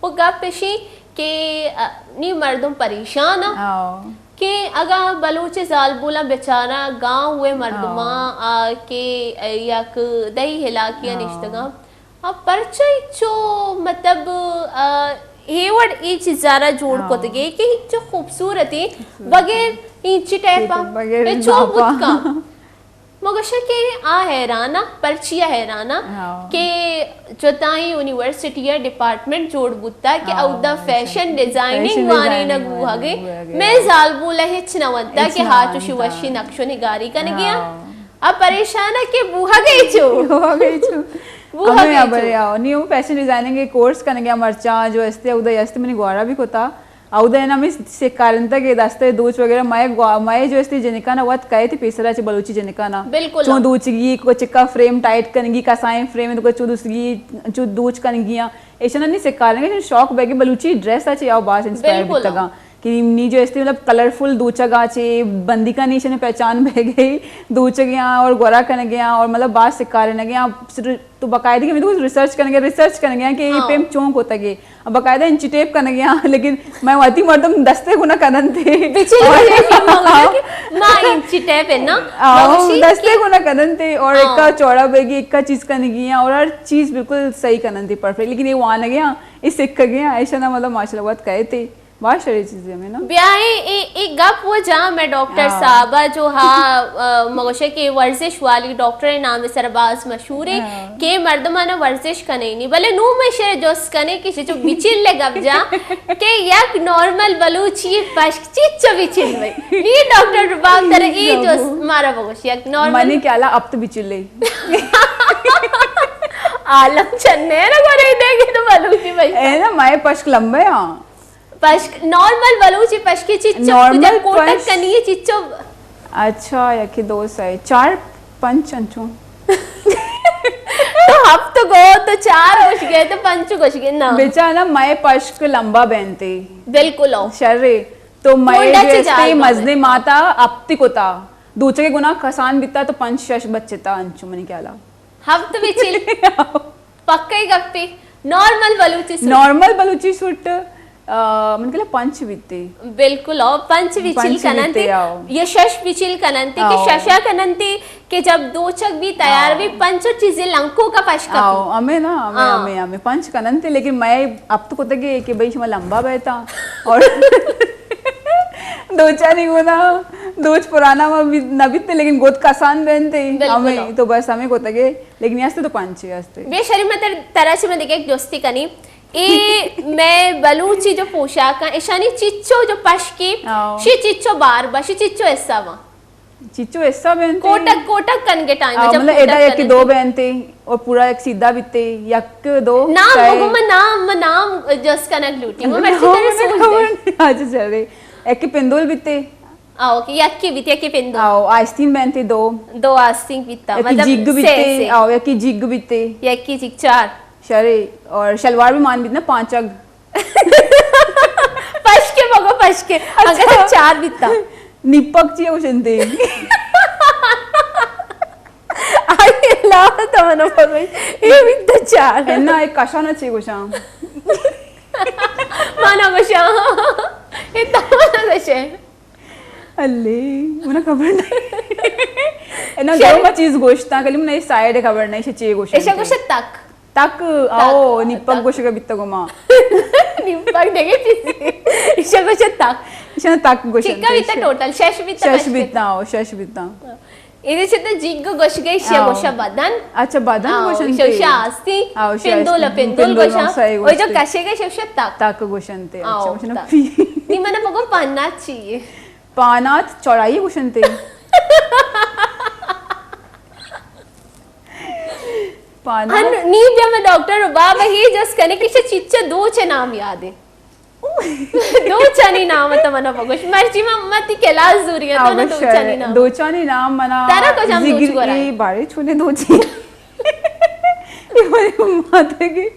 و گپ اشی کہ، ا، نی مردم پریشان آں ہاں۔ کہ اگاں بلوچ زالبولاں بچاراں گاؤں ہوئے مردماں، ہاں۔ آ، کہ، ا، یک دہی علاقے ء ہاں۔ نشتگاں۔ آ، پرچا چو مطلب، ا، اے وڑ اے چیزارا جوڑ ہاں۔ کتگے کہ چو خوبصورتی خوبصورتی۔ بغیر انچی ٹائپ آ، بغیر اے چو ماپا۔ بوت کن۔ ما گوشاں کہ آ حیران آں، پرچی آ حیران آں ہاں۔ کہ جتائیں یونیورسٹی ء ڈپارٹمنٹ جوڑ بوتا کہ ہاں، اودا فیشن فیشن ڈیزائننگ ڈیزائننگ وانینگ بوہگے۔ بوہگے۔ مئے زالبول ء ہچ نہ ونتا ہچ کہ نہ ہا چوشی وشی نقش و نگاری کنگی آں۔ ہاں۔ آ پریشان آں کہ بوہگے چو۔ بوہگے چو۔ بوہگے ہمیں چو۔ ابرے آؤ۔ نی ہوں فیشن ڈیزائننگ کے کورس کنگے مرچاں جو استے اودا استے منی گوارا بھی کتا۔ اودا نا ہمیں سکارنتا کہ دستے دوچ وغیرہ مئے گوا-، مئے جو استی جنکانا وت کئے تھی پیسرا چہ بلوچی جنکانا۔ بالکل۔ چون دوچگی، کو چکا فریم ٹائٹ کنگی، کسائیں فریم تو چون دوچگی، چون دوچ کنگی آں۔ ایشانا نی سکارنگے، شوق بیگے بلوچی ڈریس آ چہ یا باز انسپائر بالکل۔ بیتگا۔ کہ نی جو استی مطلب کلرفل دوچگا چہ بندی کا نیشن پہچان بیگے، دوچگیاں اور گورا کنگیاں اور مطلب باز سکارنگیاں۔ تو باقاعدگی میں تو ریسرچ کنگے، ریسرچ کنگے کہ یہ ہاں۔ پیم چون کوتگے۔ باقاعدہ انچی ٹیپ کنگے ہاں، لیکن مئے وتی مردم دستے گنا کننتے۔ بچل اور کنگے، ما گوشاں کہ ما انچی ٹیپ ہے نا، آؤ، ما گوشی دستے کہ گنا کننتے اور ہاں۔ اکا چوڑا بیگی، اکا چیز کنگی ہاں، اور ہر چیز بالکل صحیح کننتے، پرفیکٹ۔ لیکن یہ وانگے ہاں، یہ سکھگے ہاں، ایشانا مطلب ماشاءاللہ وت کئے تے۔ باز شریں چیزے ہمیں نا۔ بیا اے، اے، اے گپ و جاہ میں ڈاکٹر ہاں۔ صاحبہ جو ہا، آ، مگوشے کہ ورزش والی ڈاکٹر نام سر باز مشہور ہے ہاں۔ کہ مردمانا ورزش کنے نی۔ بلے نو میں شے جست کنے کہ چچو بچل لے گپ جا کہ یک نارمل بلوچی پشک چچو بچل بھائی۔ نی ڈاکٹر رباب تر اے جست مارا بگوش یک نارمل۔ منی کہ الا اب تو بچل لے۔ عالم چنے نہ کرے دے کہ تو بلوچی پشک۔ اے نا مئے پشک لمبے ہاں۔ پشک، نارمل بلوچی پشکی چچو، نارمل کجا کوٹک پش-، کنی چچو۔ اچھا، یکی دو سئے، چار پنچ انچو۔ تو ہفت گو، تو چار گوش گئے، تو پنچ گوش گئے، نا۔ بچا نا، مئے پشک لمبا بینتے۔ بالکل ہو۔ شرے۔ تو مئے گونڈا جو چی استے جال مزنے بابا۔ ماتا اپتی کتا۔ دوچگے گنا کسان بیتا تو پنچ شش بچتا انچو منی خیالا۔ ہفت بچل۔ پکئی گپے۔ نارمل بلوچی سوٹ۔ نارمل بلوچی سوٹ، آ، من کلا پنچ بیتے۔ بالکل، او پنچ بچل پنچ کننتے۔ بیتے، آؤ۔ یا شش بچل کننتے کہ آؤ۔ ششا کننتے کہ جب دوچگ بھی تیار بھی آؤ۔ پنچ چیزیں لنکو کا پش کپی۔ آؤ، ہمیں نا، ہمیں، ہاں۔ ہمیں، ہمیں پنچ کننتے، لیکن میں اب تو کتگے کہ بھئی شما لمبا بیتا اور دوچانی گونا دوچ پرانا ما بی-، نہ بیتے، لیکن گوت کسان بینتے۔ بالکل۔ ہمیں تو بس ہمیں کتگے۔ لیکن ہستے تو پنچے ہستے۔ بے شرم تر-، ترا چہ من دگہ یک جستی کنی۔ اے مئے بلوچی جو پوشاک اں، اشانی چچو جو پشکی، آؤ۔ شی چچو بار با، شی چچو حصہ واں۔ چچو حصہ بینتے۔ کوٹک، کوٹک کنگے ٹائم آؤ، جب مطلب کوٹک ادا یکی کنگے۔ دو بینتے اور پورا یک سیدھا بیتے، یک دو نام، سئے۔ مگو من نام، من نام جس کنگ لوٹی، من مرچی نام ترے نہ سوچ دے۔ خبر نہیں۔ اچھا، چلے۔ یکی پندول بیتے۔ آ، اوکے، یکی بیت، یکی پندو۔ آؤ، آستین بینتے دو۔ دو آستین بیتا، یکی مطلب جیگ سہ، بیتے، سہ۔ آؤ، یکی جیگ بیتے۔ یکی جیگ چار۔ شرے، اور شلوار بھی مان بیت نا پانچگ۔ پشکے بگو، پشکے۔ اچھا۔ اگر چار بیتا۔ نیپک چی گوشنتے؟ آئی علاوہ تو منا بگو، اے بیتا چار۔ انا، اے کشانا چی گوشاں؟ منا گوشاں۔ اے تو منا گوشے۔ الے، منا خبر نہیں۔ انا شر- گرما چیز گوشتاں، کلی منا اے سائیڈ خبر نہیں، شے چے گوشتاں۔ ایشا گوشت تک۔ تک، تک، آؤ، آ، نیپک تک۔ گوشگا بیتگو ما۔ نیپک دگہ چیزے۔ ایشا گوشت تک۔ ایشا تک گوشنتے۔ چکا بیتا ٹوٹل، شش بیتا شش پشکتا۔ بیتا، آؤ، شش بیتا۔ ایدے چہ تو جیگ گوشگے، ایشی آؤ۔ گوشا بدن۔ اچھا، بدن آؤ، گوشنتے۔ ایشی گوشا آستین۔ آؤ، ایشی پندول، آستین۔ پندول پندول گوشا۔ گوشا، ایشی اوہ جو گوشنتے۔ کشگے، ایشی گوشا تک۔ تک گوشنتے۔ آؤ، اچھا، گوشنا تک۔ پی۔ نی منا بگو پنات چی اے؟ پانات چوڑائی گوشنتے۔ پانات۔ ہن نی بیا میں ڈاکٹر رباب ہی جس کنے کہ چچا دو چے نام یاد ہے۔ دوچانی نام تو منا بگوش۔ مرچی من متی کلاس زوری تو آ، نا بس دوچانی نام۔ دوچانی نام منا ترا کجام دوچ زگری گورا ہے؟ بارے چونے دوچی۔ اے منی ماتا کی،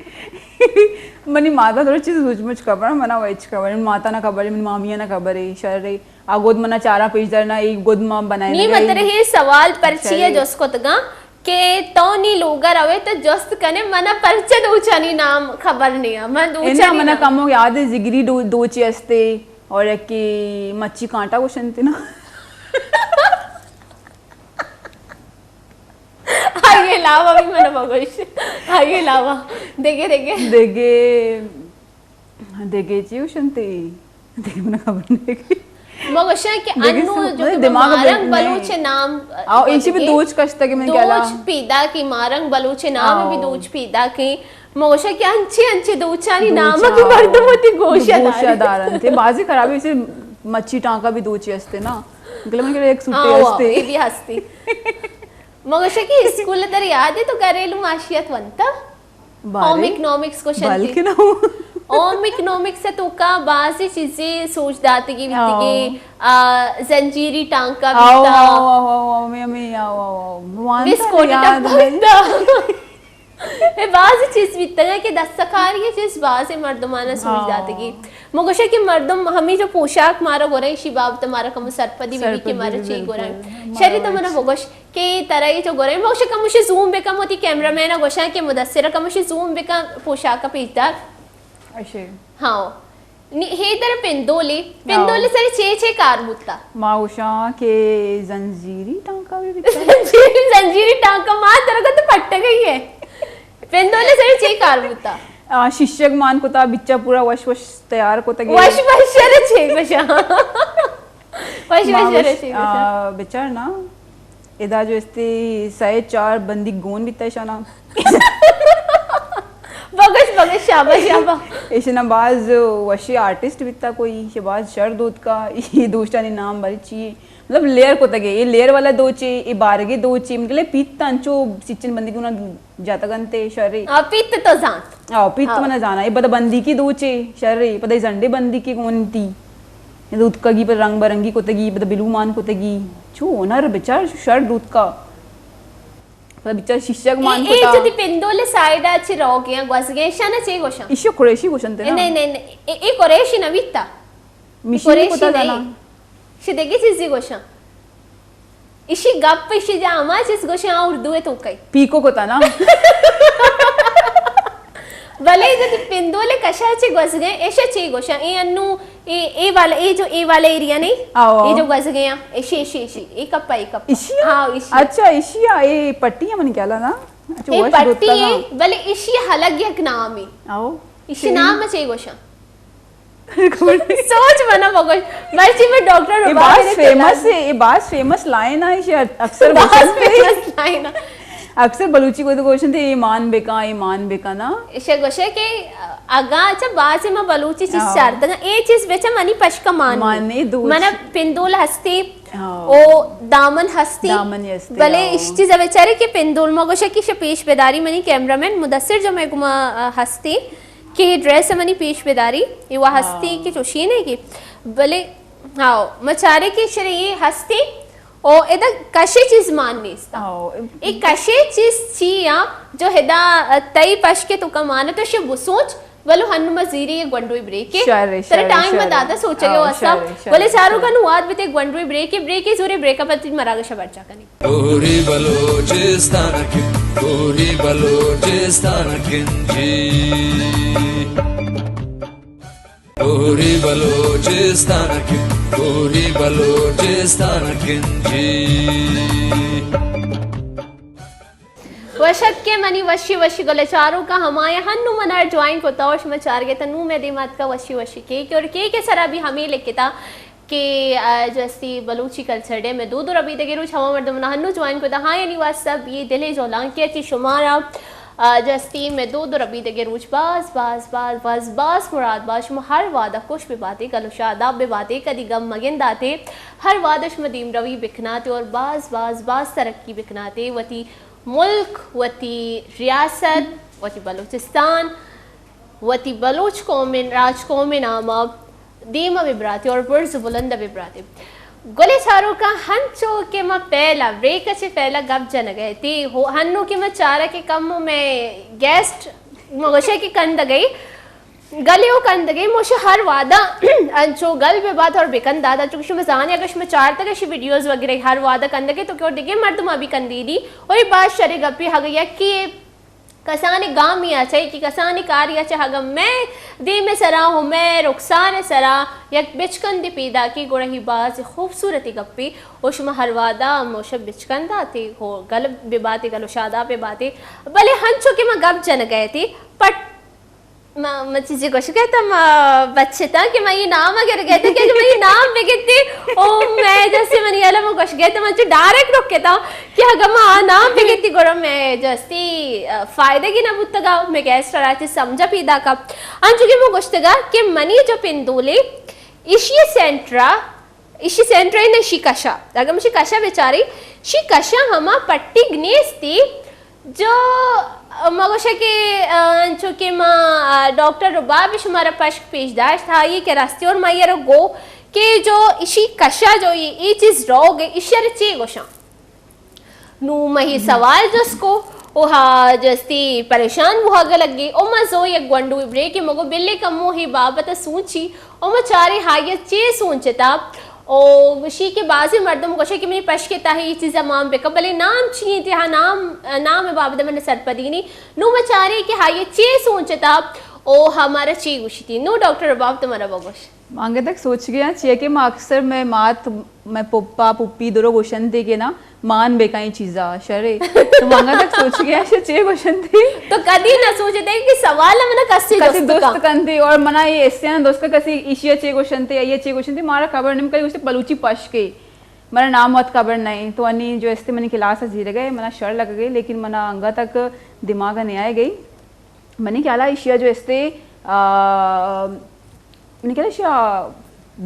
منی ماتا تھوڑا چیز سوچ مچ خبر، منا وچ خبر، ماتا نا خبر، منی مامیا نا خبر ہے، شر ہے۔ آ گود منا چارا پیش درنا، اے گود ما بنائے نی لگا، متر اے ہے سوال پرچی ہے شر۔ جس کتگا کہ تو نی لوگا روے تو جست کنے، منا پرچہ دوچانی نام خبر نیا۔ من دوچانی نام۔ انا منا کمو یاد ہے، زگری دو-، دوچی استے اور یکی مچی کانٹا گوشنتے نا۔ آئی علاوہ بھی منا بگوش۔ آئی علاوہ۔ دیگے، دیگے۔ دیگے۔ دگہ چی گوشنتی؟ دگہ من خبر نہیں۔ ما گوشاں کہ دگہ انو سو-، جو نہیں، کہ دماغ مارنگ بل-، بلوچ نہیں۔ نام آؤ، ایشی بھی دوچ کشتا کہ من کہلا۔ دوچ پیدا کی، مارنگ بلوچ نام بھی آؤ۔ دوچ پیدا کی۔ ما گوشاں کہ انچے انچے دوچانی دوچ نام کی آؤ۔ مردم ہوتی گوشہ گوشہ دارن۔ دارن تھے۔ بازی خرابی سے مچھی ٹانکا بھی دوچی ہستے نا۔ گلے من کہ ایک سوٹے آؤ، آؤ، ہستے۔ یہ بھی ہستی۔ ما گوشاں کہ اسکول در یاد ہے تو گھریلو معاشیت ونتا؟ بارے؟ ہوم اکنامکس گوشنتی۔ بلکن ہو۔ ہوم اکنامکس ء توکا بازی چیزے سوچ داتگی بیتگی، آؤ۔ آ، زنجیری ٹانکا آؤ، بیتا۔ آؤ، آؤ، آؤ، آؤ، ہمیں، ہمیں، آؤ، آؤ، آؤ۔ وانتا بسکوٹ یاد ٹپا نہیں۔ بیتا۔ اے بازی چیز بیتگا کہ دستکاری چیز بازی مردمانا سوچ ہاں۔ داتگی۔ مگوشا کہ مردم ہمیں جو پوشاک مارا گورا، اشی بابت مارا کم سرپدی بی بی کہ سرپدی مارا بی چی گورا۔ بالکل۔ شری تو منا بگوش، کہ ترا اے تو گورے، ما گوشاں کموشی زوم بکن، وتی کیمرہ مین ء گوشاں کہ مدثر ء کموشی زوم بکن، پوشاک ء پیش دار۔ اشے۔ ہاں۔ نی، حیدر پندولی، ہاں۔ پندولی سر چے چے کار بوتا؟ ما گوشاں کہ زنجیری ٹانکا بھی بیتا۔ زنجیری، زنجیری ٹانکا ما ترا گت پٹ گئی ہے۔ پندولی سر چے کار بوتا؟ آ، شیشگ مان کتا، بچا پورا وش وش تیار کتگی۔ وش وش شر چے گوشاں؟ وش ما وش وش، شر چے گوشاں؟ آ، بچار نا، ادا جو استی سئے چار بندی گون بیتا اشانا۔ بگش، بگش، شاباش، شاباش۔ ایشنا باز وشی آرٹسٹ بیتا کوئی، ایشی باز شر دوتکا، ای دوشتانی نام بری چی؟ مطلب لیئر کتگے، اے لیئر والا دوچے، اے بارگے دوچے، مطلب پیت انچو سچن بندی دونا جاتگ انت شرے۔ آ، پیت تو زانت۔ آ، پیت ہاں۔ منا زانا، اے پدا بندی کی دوچے، شرے، پدا اے زنڈے بندی کی گون تی۔ اے دوتکگی پر رنگ برنگی کتگی، پدا بلو مان کتگی۔ چو ہنر بچار، شر دوتکا۔ پدا بچار شیشگ مان اے، اے کتا۔ جو تی پندول سائیڈا چی روگے ہیں، گوزگے ہیں، شانا چے گوشاں؟ ایشی قریشی گوشنتے نا؟ نہیں، نہیں، نہیں، اے، اے قریشی نہ بیتا۔ مشین قریشی کتا نہیں۔ دانا؟ شی دگہ چیزی گوشاں۔ ایشی گپ، ایشی جا ہما چیز گوشاں اردو ہے تو کئی۔ پیکو کتا نا؟ بلے جدی پندول کشا چے گوزگے، ایشا چے گوشاں؟ اے انو، اے، اے والا، اے جو اے والا ایریا نہیں؟ آؤ، آؤ۔ اے جو گوزگے ہیں، ایشی، ایشی، ایشی۔ اے کپا، اے کپا۔ ایشی؟ ہاں، ایشی۔ اچھا، ایشی، اے پٹی ہے من کہلا نا؟ اچھا، اے وش پٹی دوتگا۔ ہے، بلے ایشی الگ یک نامی۔ آؤ۔ ایشی نام چے گوشاں؟ سوچ منا بگوش، مرچی میں ڈاکٹر اے رباب باز نے فیمس کہلاں۔ ہے، اے باز فیمس لائن ہے، ایشی اکثر باز گوشنتے۔ فیمس لائن ہے۔ اکثر بلوچی کو تو گوشنتے، اے مان بکا، اے مان بکا نا۔ ایشی گوشے کہ اگاں اچھا بازی ما بلوچی چیز آؤ۔ چارتگا، اے چیز بچا منی پشکا مان مانے دوچ۔ منا پندول ہستی، آؤ۔ او دامن ہستی۔ دامن ہستی، بلے آؤ۔ ایشی چیز بچارے کہ پندول ما گوشے کہ ایشی پیش بداری منی کیمرہ مین مدثر جو میں گما، آ، ہستی۔ کہ اے ڈریس منی پیش بداری، اے وا ہستی ہاں۔ کہ چوشی نے کہ، بلے، ہاں، مچارے کہ شرے اے ہستی، او ادا کشے چیز مان نیستا۔ ہاں۔ اے کشے چیز چی آ، جو ہدا تئی پشکے تو کمانہ تو شے بسوچ، ولو ہنو ما زیری اے گونڈوی بریکے۔ شر، ترے شر، ٹائم شر۔ داتا سوچگے ہاں، واسطہ۔ شر، شر، بلے چارو شر۔ کنو واد بیتے گونڈوی بریکے، بریکے زورے بریکا پتی مراگشا برجا کنی۔ کوری بلوچستان کن، کوری بلوچستان کن جی۔ کوری بلوچستان کن، کوری بلوچستان کن جی۔ وشک کے منی وشی وشی گلے چاروکا ہمایا ہنو منا جوائن کتا اور شما چارگے تا نو میں دیمات کا وشی وشی کے، کے اور کے کے سرا بھی ہمیں لکھتا۔ کہ، آ، جو استی بلوچی کلچر ڈے میں دود و ربیدگے روچ ہما مردم نا ہنو جوائن کتا، ہاں، یعنی واسطہ یہ دل جولانکے چی شمارا، آ، جو استی میں دود و ربیدگے روچ باز، باز، باز، باز، باز مراد باز، شما ہر وعدہ خوش بباتے، گل و شاداب بباتے، کدی غم مگنداتے، ہر وعدہ شما دیم روی بکناتے اور باز، باز، باز ترقی بکناتے، وتی ملک، وتی ریاست، وتی بلوچستان، وتی بلوچ قوم ء راج قوم ء نام ء دیم ء ببراتے اور برز و بلند ء ببراتے۔ گلے چاروکاں، ہنچو کہ ما پہلا بریک ء چہ پہلا گپ جنگ ء تی، ہو-، ہنو کہ ما چارہ کہ کمو میں گیسٹ ما گوشے کہ کندگ ء گلے و کندگے موش ہر وہدا انچو گل بہ بات اور بکن دادا، چونکہ شما زانے اگر شما چارتگ اشی ویڈیوز وغیرہ ہر وہدا کندگے تو کہ اور دگہ مردم ابھی کندیدی اور یہ بات شر گپی ہگا یکی کسانی گامی آ چاہی کہ کسانی کاری آ چاہ اگا میں دیم سرا ہو میں رخسان سرا یک بچکندی پیدا کی گڑا ہی باز خوبصورتی گپی و شما ہر وہدا موش بچکندا تی ہو گل بہ باتی گل و شادا بہ باتی، بلے ہنچو کہ ما گپ جن گئے تی پٹ ما، ما چیزی گوش گئے تم بچتا کہ ما یہ نام اگر گئے تھے کہ ما یہ نام بگتی او میں جیسے منی عالم گوش گئے تم چو ڈائریکٹ رک گئے تھا کہ اگر ما آ نام بگتی گڑا میں جستی فائدہ کی نہ بوتگا میں گیس راتی سمجھا پیدا کا انچو کہ ما گوشتگا کہ منی جو پندولے ایشی سینٹرا ایشی سینٹرین ایشی کشا اگر مشی کشا بیچاری شی کشا ہما پٹیگ نیستی جو ما گوشہ کہ آ، انچو کہ ما آ، ڈاکٹر رباب شمارا پشک پیش داشت ہائی کہ راستی اور ما یہ گو کہ جو ایشی کشا جو یہ ای چیز روگ ہے ایشی ارے چی گوشاں نو مہی سوال جس کو او ہا جستی پریشان بوہگ لگی او ما زو یک گونڈو بریک مگو بلے کمو ہی بابت سوچی او ما چارے ہائی چے سوچتا او گوشی کہ بازی مردم گوشے کہ منی پشکے تہا یہ چیزا مان بکا بلے نام چی انت ہا نام نام بابت من سرپدینی نو ما چارے کہ ہائی چے سوچتا او ہمارا چی گوشتی نو ڈاکٹر باب تمہارا بگوش مانگتک سوچ گیا چیا کہ ما اکثر میں مات میں پپا پپی درو گوشنتے کہ نا مان بکائیں چیزا شرے تو مانگا تک سوچ گیا شے چے گوشنتے تو کدی نہ سوچتے کہ سوال منا کسی کسی دوست دوست کن کنتے اور منا یہ اسے دوست کسی ایشیا چے گوشنتے یا چے گوشنتے مارا خبر نہیں کئی گوشتے بلوچی پش کے منا نام وت خبر نہیں تو انی جو استے منی کلاس زیر گئے منا شر لگ گئے لیکن منا انگا تک دماغ نہیں آئے گئی منی خیالا ایشیا جو استے منی خیالا ایشیا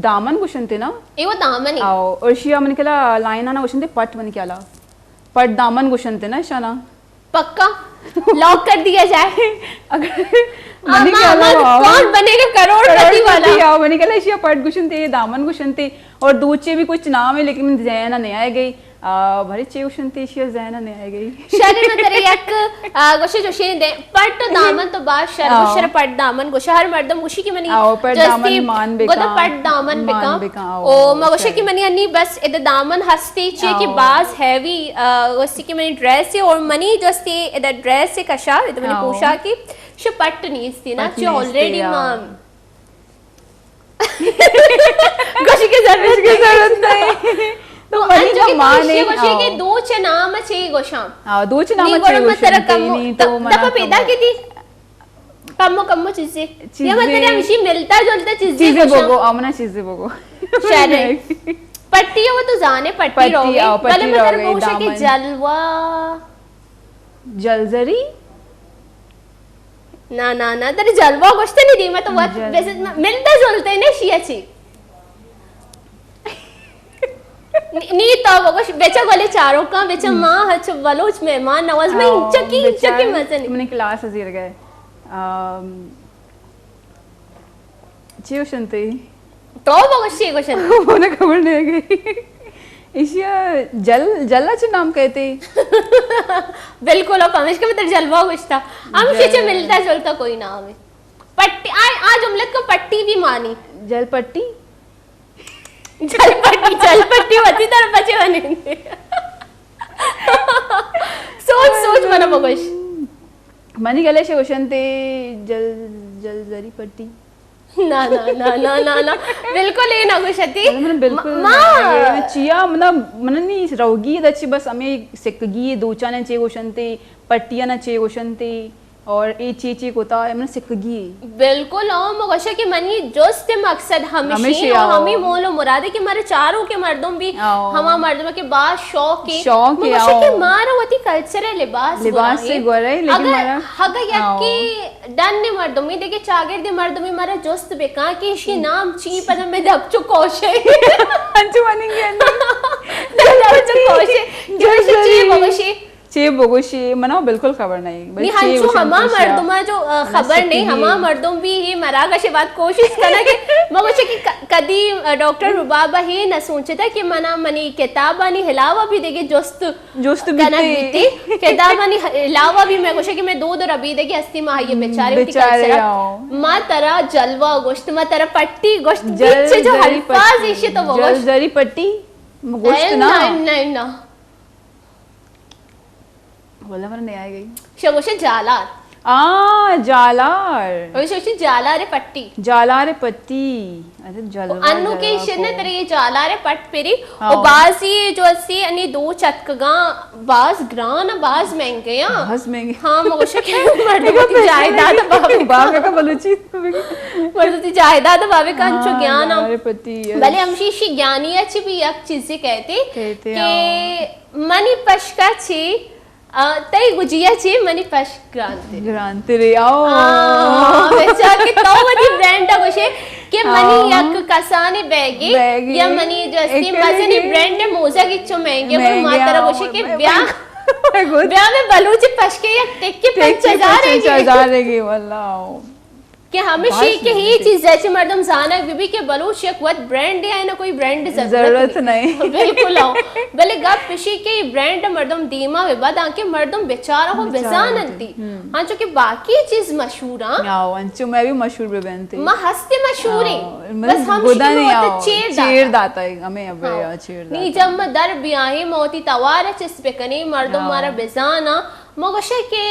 دامن گوشنتے نا ایو دامن او اور ایشیا منی خیالا لائن آنا گوشنتے پٹ منی خیالا پٹ دامن گوشنتے نا ایشانا پکا لاک کر دیا جائے اگر منی خیالا کون بنے گا کروڑ پتی والا منی خیالا ایشیا پٹ گوشنتے دامن گوشنتے اور دوچے بھی کچھ نام ہے لیکن من ذہن نہیں آئے گئی آ، بھری چے گوشنتی ایشی ء ذہن ء نیائے گئی۔ شر من ترا یک آ، گوشے جوشین دیں، پٹ و دامن تو باز شر گوش، شر پٹ دامن گوش، ہر مردم گوشی کہ منی آو، پٹ جستی دامن مان گودا بکاں۔ پٹ دامن مان بکاں۔ بکاں، آو، او، ما گوشے شر۔ کہ منی انی بس اد دامن ہستی چیئے کہ آو۔ باز ہیوی، آ، گوشتی کہ منی ڈریس ہے اور منی جستی اد ڈریس ہے کشا، اد منی آو۔ پوشاک ہے، شو پٹ نیستی نا، پٹ چیئے نیستی، آلریڈی آو۔ ما گوشی کہ ضرورت گوشی کہ ضرورت نہیں۔ تو منی انچو کہ ماں نے، گوشی کہ ہاں۔ دو چہ نام چے گوشاں۔ ہاں، دو چہ نام نی چے گوڑا گوشاں، متر کمو، تینی تو دپا منا پیدا کمو۔ کی دی۔ کمو کمو چیزے۔ چیزے۔ یا متر ہمشی ملتا جلتا چیزے چیزے گوشاں۔ بگو، آ، منا چیزے بگو۔ شرے۔ پٹی ہو تو زانے پٹی پٹی، روگے۔ آ، پٹی بلے متر روگے، گوشا کہ دامن۔ جلوہ۔ جلزری؟ نا، نا، نا، ترا جلوہ گوشتنی دیما تو وت جل- بزت م-، ملتا جلتے نے شیا چی۔ نی، نی تو بگوش، بچا گلے چاروکاں، بچا ہم۔ ماں ہچ بلوچ مہمان نواز، میں آو، چکی، بچار، چکی مزنی۔ منی کلاس زیر گئے۔ آم، چی گوشنتی؟ تو بگوش چی گوشنتی؟ منا خبر نہیں گئی۔ ایشیا جل، جلا چی نام کہتے؟ بالکل، اب ہمیش کے مطلب جلوہ گوشتا۔ ہم جل۔ شیچے ملتا جلتا کوئی نام ہے۔ پٹی، آ، آ جملت کو پٹی بھی مانی۔ جل پٹی؟ جل پٹی، جل پٹی ہوتی طرف بچے بنے۔ سوچ، سوچ منا بگوش۔ منی گلے شے گوشنتے جل، جل زری پٹی۔ نا، نا، نا، نا، نا، نا۔ بالکل اے نہ گوشتی۔ من بالکل ما، نہ، ما۔ چیا، منا، من نی روگی دا چی بس ہمیں سکگی دوچانے چے گوشنتے، پٹیانا چے گوشنتے، اور اے چے چے کوتا، من سکگی۔ بالکل، او ما گوشا کہ منی جست مقصد ہمیشی ہمیشی او آؤ۔ ہمیں مول و مرادے کہ مارے چاروں کے مردم بھی آؤ۔ ہما مردم کہ باز شوق ہے۔ شوق ہے، ما گوشا کہ آؤ۔ مارا وتی کلچر لباس لباس گورا سے ہے۔ گورا ہے، لیکن اگر مارا ہگا یک آؤ۔ کہ ڈن مردمی دگہ چاگرد مردمی مارا جست بکاں کہ اشی نام چی پدا میں دپ چو کوشے۔ انچو منی گندی۔ دپ چو کوشے۔ جوش چی بگوشی؟ چے بگوشی، منا بالکل خبر نہیں۔ بلے نی چے ہنچو گوشن ہما پیشیا؟ مردم جو، آ، منا خبر شکی نہیں، ہما نہیں۔ مردم بھی یہ مراگش بات کوشش کرنا کہ ما گوشے کہ ک-، کدی، آ، ڈاکٹر ربابہ یہ نہ سوچتا کہ منا منی کتابانی علاوہ بھی دیگه جست جست کنگ بیتی۔ بیتی۔ کتابانی علاوہ بھی میں گوشے کہ میں دو دو ربیدگی ہستی، ما یہ بیچارے ہوتی بیچارے کلچر۔ آؤ۔ ما ترا جلوہ گوشت، ما ترا پٹی گوشت، جل بیچ جو جری الفاظ پٹی۔ ایشی تو جل بگوشت۔ جری پٹی گوشت اے نا۔ نہ، نہ، نہ۔ واللہ من نہیں آئے گئی۔ شگوشے جالار۔ آ، جالار۔ شگوشے جالار پٹی۔ جالار پٹی۔ اچھا، جلوہ انو کے جلوہ شنے کو۔ ترے جالار پٹ پری۔ ہاں۔ او بازی جو اسی انی دو چتکگاں باز گران، باز مہنگے ہاں۔ باز مہنگے۔ ہاں، مگوشے کہ مردم کی جائیداد بابے بابے کا بلوچی۔ مردم کی جائیداد بابے کا انچو ہاں، گیان ہم۔ جالار پٹی، یس۔ بلے ہمشی شی گیانی اچھی بھی یک چیزی کہتے کہتے کہ ہاں۔ منی پشکا چی، آ، تئی گجیا چی منی پشک گرانتر۔ گرانتر، آؤ۔ آ، بچا کہ تو وتی برانڈ گوشے کہ منی ہاں۔ یک کسانی بیگی بیگی۔ یا منی جو استی ایک مزنی بیگی۔ برانڈ موزہ کی چو مہنگے، مہنگے، ما ترا آؤ، گوشے کہ مہنگے۔ بیا، بیا میں بلوچی پشکے یک ٹکی ٹکی پنچ ہزار ہے پنچ ہزار ہے گی، واللہ، آؤ۔ کہ ہمیشی باز کہ ہی مزیدار۔ چیز ہے چی مردم زانگ بی بی کہ بلوچ یک وت برانڈ ہے، نہ کوئی برانڈ ضرورت ضرورت نہیں۔ نہیں۔ بالکل ہو۔ بلے گپ اشی کہ یہ برانڈ مردم دیما بے بعد آنکہ مردم بیچارہ ہو بیچارہ بزاننتی۔ ہم۔ ہاں، چونکہ باقی چیز مشہور ہاں۔ آؤ، انچو میں بھی مشہور بے بنتی۔ ما ہستے مشہور ہیں۔ آؤ، من بس ہم گدا شکل نہیں وقت آؤ۔ چیر چیر داتا۔ داتا ہے، ہمیں اب ہاں۔ چیر نی داتا۔ جب ما در بیاہیں، ما وتی توار چست بکنی، مردم آؤ۔ مارا بزانا۔ ما گوشے کہ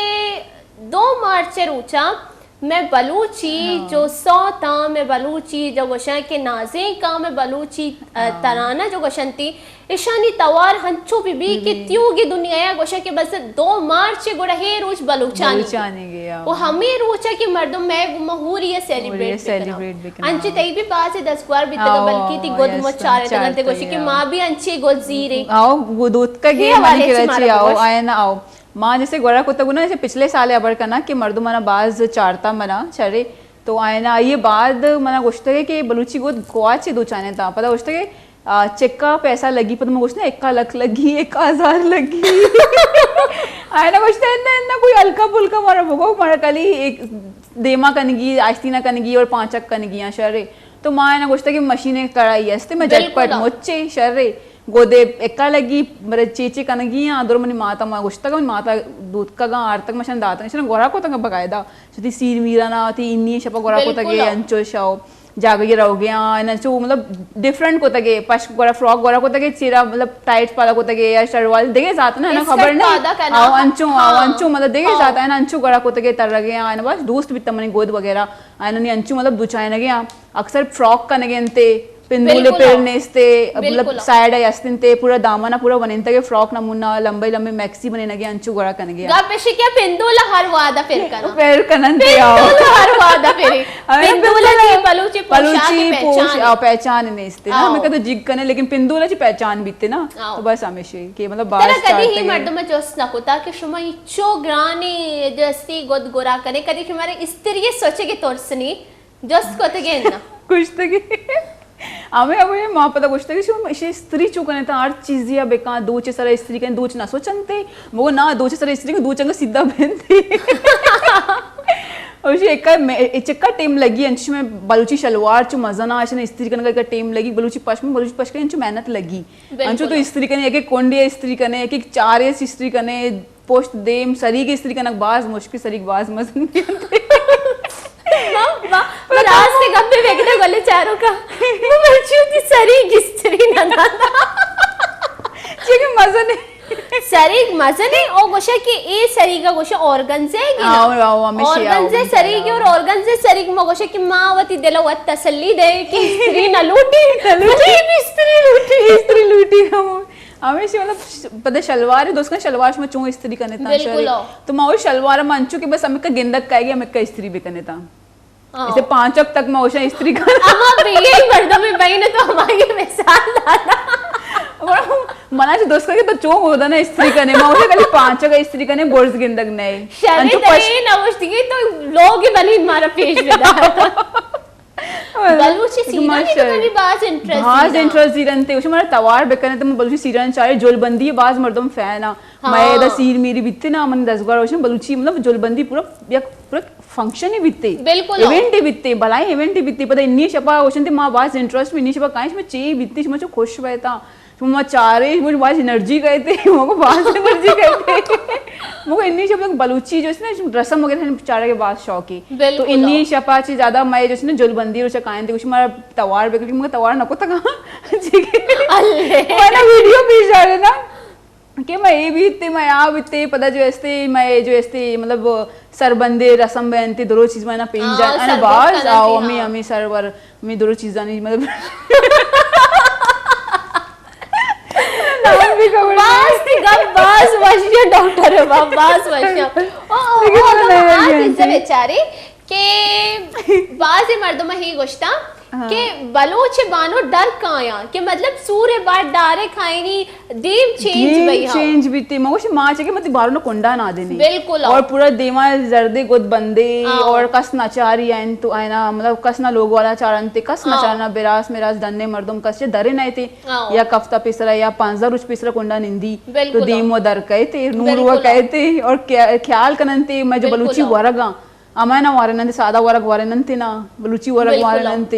دو مارچ روچا میں بلوچی ہاں۔ جو سوت آں، میں بلوچی جو گوشاں کہ نازینک آں، میں بلوچی، ا، ہاں۔ ترانہ جو گوشنتی، اشانی توار ہنچو بی بی بی کہ بی۔ تیوگی دنیا یا گوشاں کہ بس دو مارچ گڑا ہے روچ بلوچانی۔ بلوچانی گے، آؤ۔ و ہمیں روچا کہ مردم میں گما ہوری ہے سیلیبریٹ ہوری ہے بکنا۔ سیلیبریٹ بکنا۔ انچی تئی بھی بازی دستگوار بیتگا، آؤ، بلکہ تی آؤ، گد یس، مچ چارتگا، تے گوشی کہ آؤ۔ ما بھی انچی گد زیرے۔ آؤ، گدوتکا گے، منی حوالے چی کراچی، مارا آؤ، بگوش۔ آئے نا، آؤ۔ ما جیسے گورا کتگ نا، جیسے پچھلے سالے ہبر کنا کہ مردم منا باز چارتا منا، شرے۔ تو آئینا آئیے بعد منا گوشتگے کہ بلوچی گد گواچے دوچانے تا۔ پدا گوشتگے، آ، چکا پیسہ لگی، پدا من گوشتنا، اکا لکھ لگی، اکا ہزار لگی۔ آئینا گوشتنا، انہ، انہ، کوئی ہلکا پھلکا مارا بگو، مارا کلی ایک دیما کنگی، آستینہ کنگی اور پانچک کنگی، ہاں، شرے۔ تو ما آئینا گوشتگے مشین کڑائی ہستے، میں جھٹ پٹ بالکل۔ مچے، شرے۔ گودے اکا لگی، مرے چے چے کنگی آں، در منی ماتا ما گوشتگ، منی ماتا دوتکگاں، آرتگ، مشان داتگ، شان گورا کتگ باقاعدہ۔ چتی سیر میرانا، تی انی شپا گورا بالکل۔ کتگے، انچو شاو۔ جاگہ یہ روگے آں، انچو مطلب ڈیفرنٹ کتگے، پشک گورا فراک گورا کتگے، چیرا مطلب ٹائٹ پادا کتگے، یا شروال دگے ذات نا، نا اسکرٹ خبر نہیں۔ پادا کنا۔ آو انچو، آو ہاں۔ انچو مطلب دگے ہاں۔ ذات نا، انچو گورا کتگے ترگے آں، نا بس دوست بیتا منی گود وغیرہ۔ آئینانی انچو مطلب دوچائینگے آں، اکثر فراک کنگے انتے، پندولے بالکل پر آؤ۔ نیستے، مطلب بالکل آؤ۔ سائیڈ ء است انتے، پورا دامن ء پورا ونینتگے فراک نمونہ، لمبے لمبے میکسی بنینگے انچو گڑا کنگے آں۔ گپ اشی کہ پندول ہر وعدہ پر کناں۔ پر کنن تے آؤ۔ پندول ہر وعدہ پرے۔ ارے پندول پندول تی بلوچی پوشاک بلوچی پوش-، پہچان۔ آ، پہچان نیستے نا، آؤ۔ ہمیں کدو جگ کنے، لیکن پندول چی پہچان بیتے نا، آؤ۔ تو بس ہمیشہ کہ مطلب ترا باز کدی ہی چاہتے مردم جست نہ کتا کہ شما چو گرانی جستی گد گرا کنے، کدی شمارے استری سوچے کہ ترسنی جست کتگے نا۔ گوشتگے۔ ہمیں، ہمیں ما پتہ گوشتگے، شما ایشی استری چو کنے تا ہر چیزی ء بکاں، دوچ سر استری کنے، دوچ نہ سوچنتے۔ مگو نا، دوچ سر استری کنے، دوچ انگا سیدھا بنتے۔ اور ایشی ایک میں، چکا ٹیم لگی، انچو میں بلوچی شلوار چو مزنا، اشن استری کنگا کا ٹیم لگی، بلوچی پشم، بلوچی پشکے انچو محنت لگی۔ بالکل۔ انچو تو استری کنے، ایک ایک کنڈی استری کنے، ایک ایک چار استری کنے، پشت دیم سریگ استری کنگ باز مشکل، سریگ باز مزن بیت۔ ما، ما، ما راست گپے بگڑے گلے چارو کا۔ ما مرچی ہوتی سریگ استری نہ داتا۔ چیکہ مزن ہے۔ سریگ مزن ہے، او گوشے کہ اے سریگا گوشے اورگنزے گی نا۔ آو، آو، ہمیشہ آو، اورگنزے ہمیشہ سریگ آو۔ اور اورگنزے سریگ ما گوشے کہ ما وتی دل وت تسلی دے کہ استری نہ لوٹی۔ نہ لوٹی۔ بلے بھی استری لوٹی۔ استری لوٹی ہم۔ ہمیشہ مطلب ش-، پدا شلوار، دوست کن شلوار شما چون استری کنے تا بالکل شرے۔ ہو۔ تو ما وہ شلوار ما انچو کہ بس ہمیں کا گندگ کائے گی، ہمیں کا استری بکنے تا۔ ہاں۔ اسے پانچ وقت تک ما اوشا استری کن۔ اما بے یہی مردم بہن تو ہماری مثال دانا۔ منا چو دوست کن کہ تو چون ہودا نا استری کنے، ما اوشا کلی پانچ وقت استری کنے، برز گندگ نہیں۔ شرے انچو پش- دے نوشتگی تو لوگ بنی مارا پیش بدا۔ بلوچی سیریل ءَ تو کبھی باز انٹرسٹ باز دیدہ؟ انٹرسٹ دیدنتے، وش مارا توار بکنے تو من بلوچی سیریل چارے، جلبندی باز مردم فین آ۔ ہاں۔ مئے ادا سیر میری بیتے نا، من دزگوار وشن بلوچی، مطلب جلبندی پورا یک، پورا فنکشن ہی بیتے۔ بالکل۔ ایونٹ ہی بیتے، بلائیں ایونٹ ہی بیتے۔ پدا انی شپا وشن تے ما باز انٹرسٹ میں انی شپا کائیں شما چی بیتے، شما چو خوش بیتا۔ شما ما چارے، مجھے باز انرجی کہتے، مجھے باز انرجی کہتے۔ مجھے انی شپا بلوچی جو ہے نا، رسم وغیرہ چارے کے باز شوق ہے۔ تو بالکل۔ انی شپا چی زیادہ مئے جو ہے نا جلبندی روچا کائیں تے، کچھ مارا توار بکنے، مجھے توار نہ کو تکا۔ ٹھیک ہے۔ اللہ۔ مانا ویڈیو پیش جا رہے نا۔ کہ مئے اے بیتے، مئے آ بیتے، پدا جو استے، مئے جو استے، مطلب، سربندے رسم بینتے، درو چیز مئے نا پین ہاں، جان، انا سربند باز، کننتی، آؤ، ہمیں، ہاں۔ ہمیں سرور، ہمیں درو چیزانی، مطلب، نام بھی خبر نہیں۔ باز تھی گپ، باز وشیا ڈاکٹر با، باز وشیا۔ او، او، لیکن او، تو تو نہیں آ جانتے۔ چیز بیچاری، کہ بعضی مردم ہی گوشتاں ہاں۔ کہ بلوچ بانور در کایاں، کہ مطلب سور بار ڈائریکٹ آئینی دیم چینج دیم بئی ہاں۔ چینج بیتی۔ من گوشت، ما چکے متی بارون کنڈا نہ دینے۔ بالکل۔ اور پورا دیما زردے گد بندے ہاں۔ اور کس نہ چاری آئین تو آئینا، مطلب کس نہ لوگ والا چارنتے، کس نہ ہاں۔ چارنا براس مراس ڈنے مردم کس چے درے نہ تے۔ ہاں۔ یا کفتا پیسرا یا پانزدہ روچ پیسرا کنڈا نندی۔ تو بالکل۔ دیم و در کئے تے، نور و بالکل۔ کئے تے اور کیا-، خیال کننتے، میں جو بالکل۔ بلوچی ورگاں۔ ہمے نہ وارن انت، سادہ ورگ وارن انت نا، بلوچی ورگ بالکل۔ وارن انت۔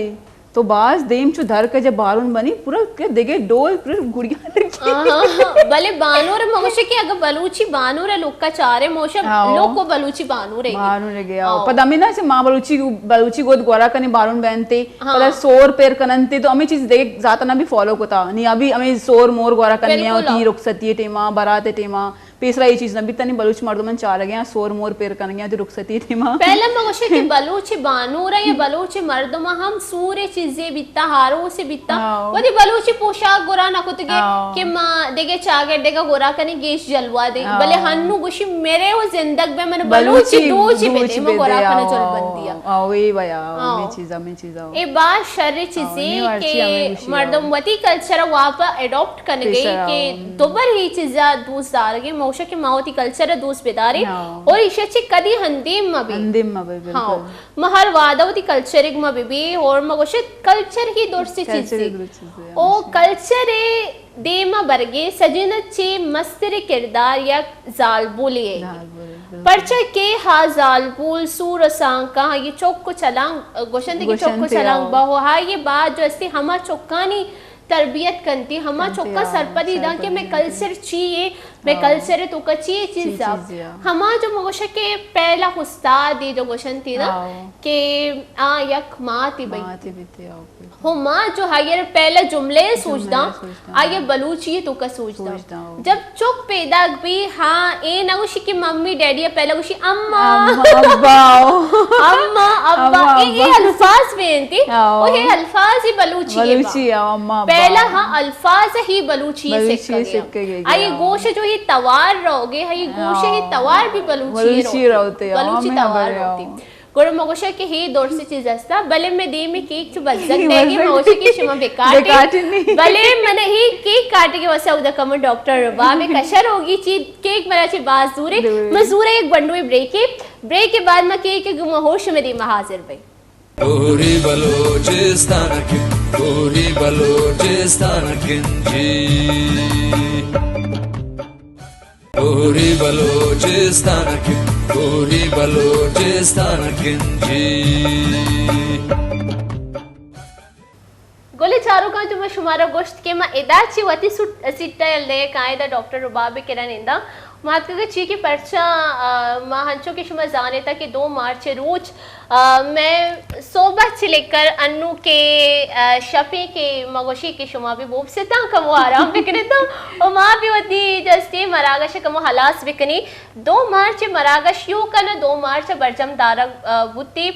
تو باز دیم چو در کہ جب بارون بنی، پورا کہ دگہ ڈول، پورا گڑیاں لگی۔ ہاں، ہاں، ہاں۔ بلے بانور موشے کہ اگر بلوچی بانور لوکا چارے موشے، ہاں۔ لوکو بلوچی بانور ہے۔ بانور ہے گیا۔ ہاں۔ پدا ہمیں نا سے ماں بلوچی، بلوچی گود گورا کنے بارون بنتے، ہاں۔ پدا سور پیر کننتے، تو ہمیں چیز دگہ ذات نہ بھی فالو کتا۔ نہیں ابھی ہمیں سور مور گورا کنے بالکل۔ ہوتی رخصتی ٹیما، برات ٹیما، پیسرا اے چیز نہ بیت، نی بلوچ مردماں چارگ ءَ آں، سور مور پیر کنگ ءَ آں، وتی رخصتی ٹیم ءَ۔ پہلا ما گوشے کہ بلوچ بانور ءَ یا بلوچ مردم ءَ ہم سور ءِ چیزے بیتا، ہاروس ءِ بیتا۔ ہاں۔ وتی بلوچی پوشاک گورا نہ کتگے ہاں۔ کہ ما دگہ چاگرد دگہ گورا کنیں گیش جلوہ دیں۔ ہاں۔ بلے ہنو گوشی میرے و زندگ بے من بلوچی بلوچی دوچی دوچ بدے، ما بدے، گورا کنیں ہاں۔ جلبندی ءَ۔ ہاں، وے بیا، ہاں۔ ہمیں چیزاں، ہمیں چیزاں۔ اے باز شر چیزے ہاں، اے مرچی کہ ہمیں گوشی مردم ہاں۔ وتی کلچر ءَ واپس اڈاپٹ کنگ ءَ پیسرا کہ ہاں۔ دوبر ہی چیزا دوست دارگ ءَ، ما گوشاں کہ ما وتی کلچر ءَ دوست بداریں ہاں۔ اور ایشی چہ کدی ہندیم مہ بی۔ ہندیم مہ بی، ہاں۔ بالکل۔ ما ہر وہدا وتی کلچر ءَ مہ بی بی اور ما گوشت کلچر ہی درستی کلچر ہی چیزے۔ درستی چیزے، او ہمیشہ۔ کلچر ءِ دیما برگے سجن چے مستر کردار یک زالبولے ءِ۔ زالبولے، بالکل۔ پرچا کہ ہا زالبول سور و سانکاں، ہا یہ چوک و چلانگ، گوشنتی کہ چوک و گوشنتی چلانگ آؤ۔ بہو، ہا یہ بعد جو استی ہما چوکانی تربیت کنتی، ہما کنتی چوکا آؤ، سرپدی داں کہ سرپدی میں داں۔ کلچر چی ہے، میں آؤ۔ کلچر تو کا چی چی چیز آ۔ چیز آ۔ ہما جو مگوشہ کہ پہلا استاد جو گوشنتی نا آؤ۔ کہ آ یک ماتی بئی۔ ماتی بیتی آؤ۔ ہو ما جو ہائیر پہلا جملے سوچ داں، جملے سوچ داں۔ آئیے بلوچی تو کا سوچ داں۔ سوچ داں۔ جب چک پیداک بی، ہاں، اے نہ گوشی کہ ممی ڈیڈی پہلا گوشی اما۔ اما، ابا۔ اما، ابا۔ اما، اے، اے ابا۔ الفاظ بی انتی۔ ہاں۔ او اے الفاظ ہی بلوچی ہے بلوچی با۔ ہے، اما، ابا۔ پہلا ہاں الفاظ ہی بلوچی بلوچی سکھگے۔ سکھگے، آئیے ہاں۔ گوش جو ہی توار روگے، ہی گوش ہی ہاں۔ توار بھی بلوچی بلوچی روتے۔ روتے، بلوچی ہاں، توار ہاں۔ روتے۔ گڑا ما گوشاں کہ ہے درستی چیز ہستا، بلے میں دیم کیک چو بزگ دے گی، ما گوشاں کہ شما بکاٹے۔ بکاٹے نہیں۔ بلے من ہی کیک کاٹے کے واسطے اودا کمو ڈاکٹر رباب کشر ہوگی چی کیک منا چی باز دورے۔ دورے۔ میں زورے ایک بنڈوے بریکے، بریک کے بعد میں کیک گما ہوش میں دیما حاضر بھائی۔ کوری بلوچستان کن، کوری بلوچستان کن جی۔ کوری بلوچستان کن، کوری بلوچستان کن جی۔ گلیں چاروکاں، جو ما شمارا گوشت کہ ما ادا چی وتی سٹ-، سیٹا یل دے کائیں دا ڈاکٹر رباب کرا نندا۔ ما اتکگا چی کہ پرچا، آ، ما ہنچو کہ شما زانتا کہ دو مارچ روچ آ، میں صحبت چہ لکر انو کہ، آ، شپیں کہ ما گوشی کہ شما بھی بوبستاں کمو آرام بکنتاں و ما بھی وتی جستی مراگش کمو ہلاس بکنی۔ دو مارچ مراگش یو کن دو مارچ برجم دارگ، آ، بوتی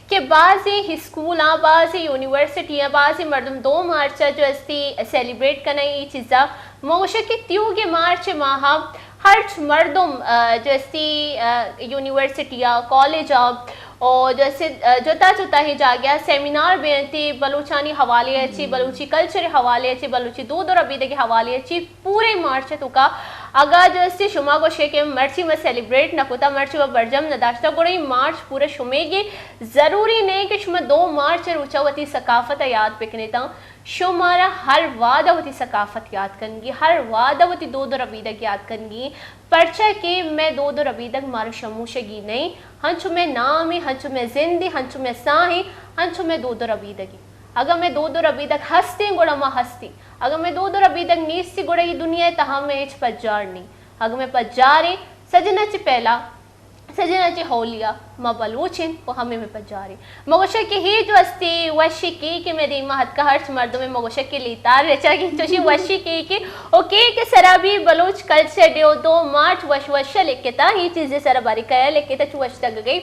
کہ بعضی اسکولاں، بعضی یونیورسٹیاں، بعضی مردم دو مارچ جو استی سیلیبریٹ کنن ای چیزا۔ ما گوشا کہ تیوگے مارچ ماہا ہرچ مردم، آ، جو استی، آ، یونیورسٹی آ، کالج آ، او جو استی، آ، جتا جتا ہی جاگہ آ سیمینار بینتی، بلوچانی حوالے اچی، بلوچی کلچر حوالے اچی، بلوچی دود و ربیدگی حوالے اچی، پورے مارچ توکا اگاں جو استی شما گوشے کہ مرچی ما سیلیبریٹ نہ کتا، مرچی ما برجم نہ داشتا، گڑا اے مارچ پورا شمیگی۔ ضروری نہیں کہ شما دو مارچ روچا وتی ثقافت یاد بکنیتا۔ شمارا ہر وہدا وتی ثقافت یاد کنگی، ہر وہدا وتی دود و ربیدگ یاد کنگی، پرچا کہ مئے دود و ربیدگ مارا شموشگی نہیں، ہنچو مئے نام ایں، ہنچو مئے زند ایں، ہنچو مئے ساہ ایں، ہنچو مئے دود و ربیدگ ایں۔ اگاں مئے دود و ربیدگ ہستیں، گڑا ما ہستیں۔ اگاں مئے دود و ربیدگ نیستی، گڑا اے دنیا ءِ تہا مئے ہچ پجار نیں۔ اگاں مئے پجار ایں، سجنا چہ پہلا، سجنا چہ اولیاء، ما بلوچ ایں و ہمے مئے پجار ایں۔ ما گوشاں کہ اے جو استی وشی کیک کہ مئے دیما اتکا، ہرچ مردمے ما گوشاں کہ لیتار رچا کہ چوشی وشی کیک کہ او کیک ءِ سرا بھی بلوچ کلچر ڈے و دو مارچ وش وش لکھتا، اے چیز ءِ سرا باری کیا لکھتا، چو وش دگگئی۔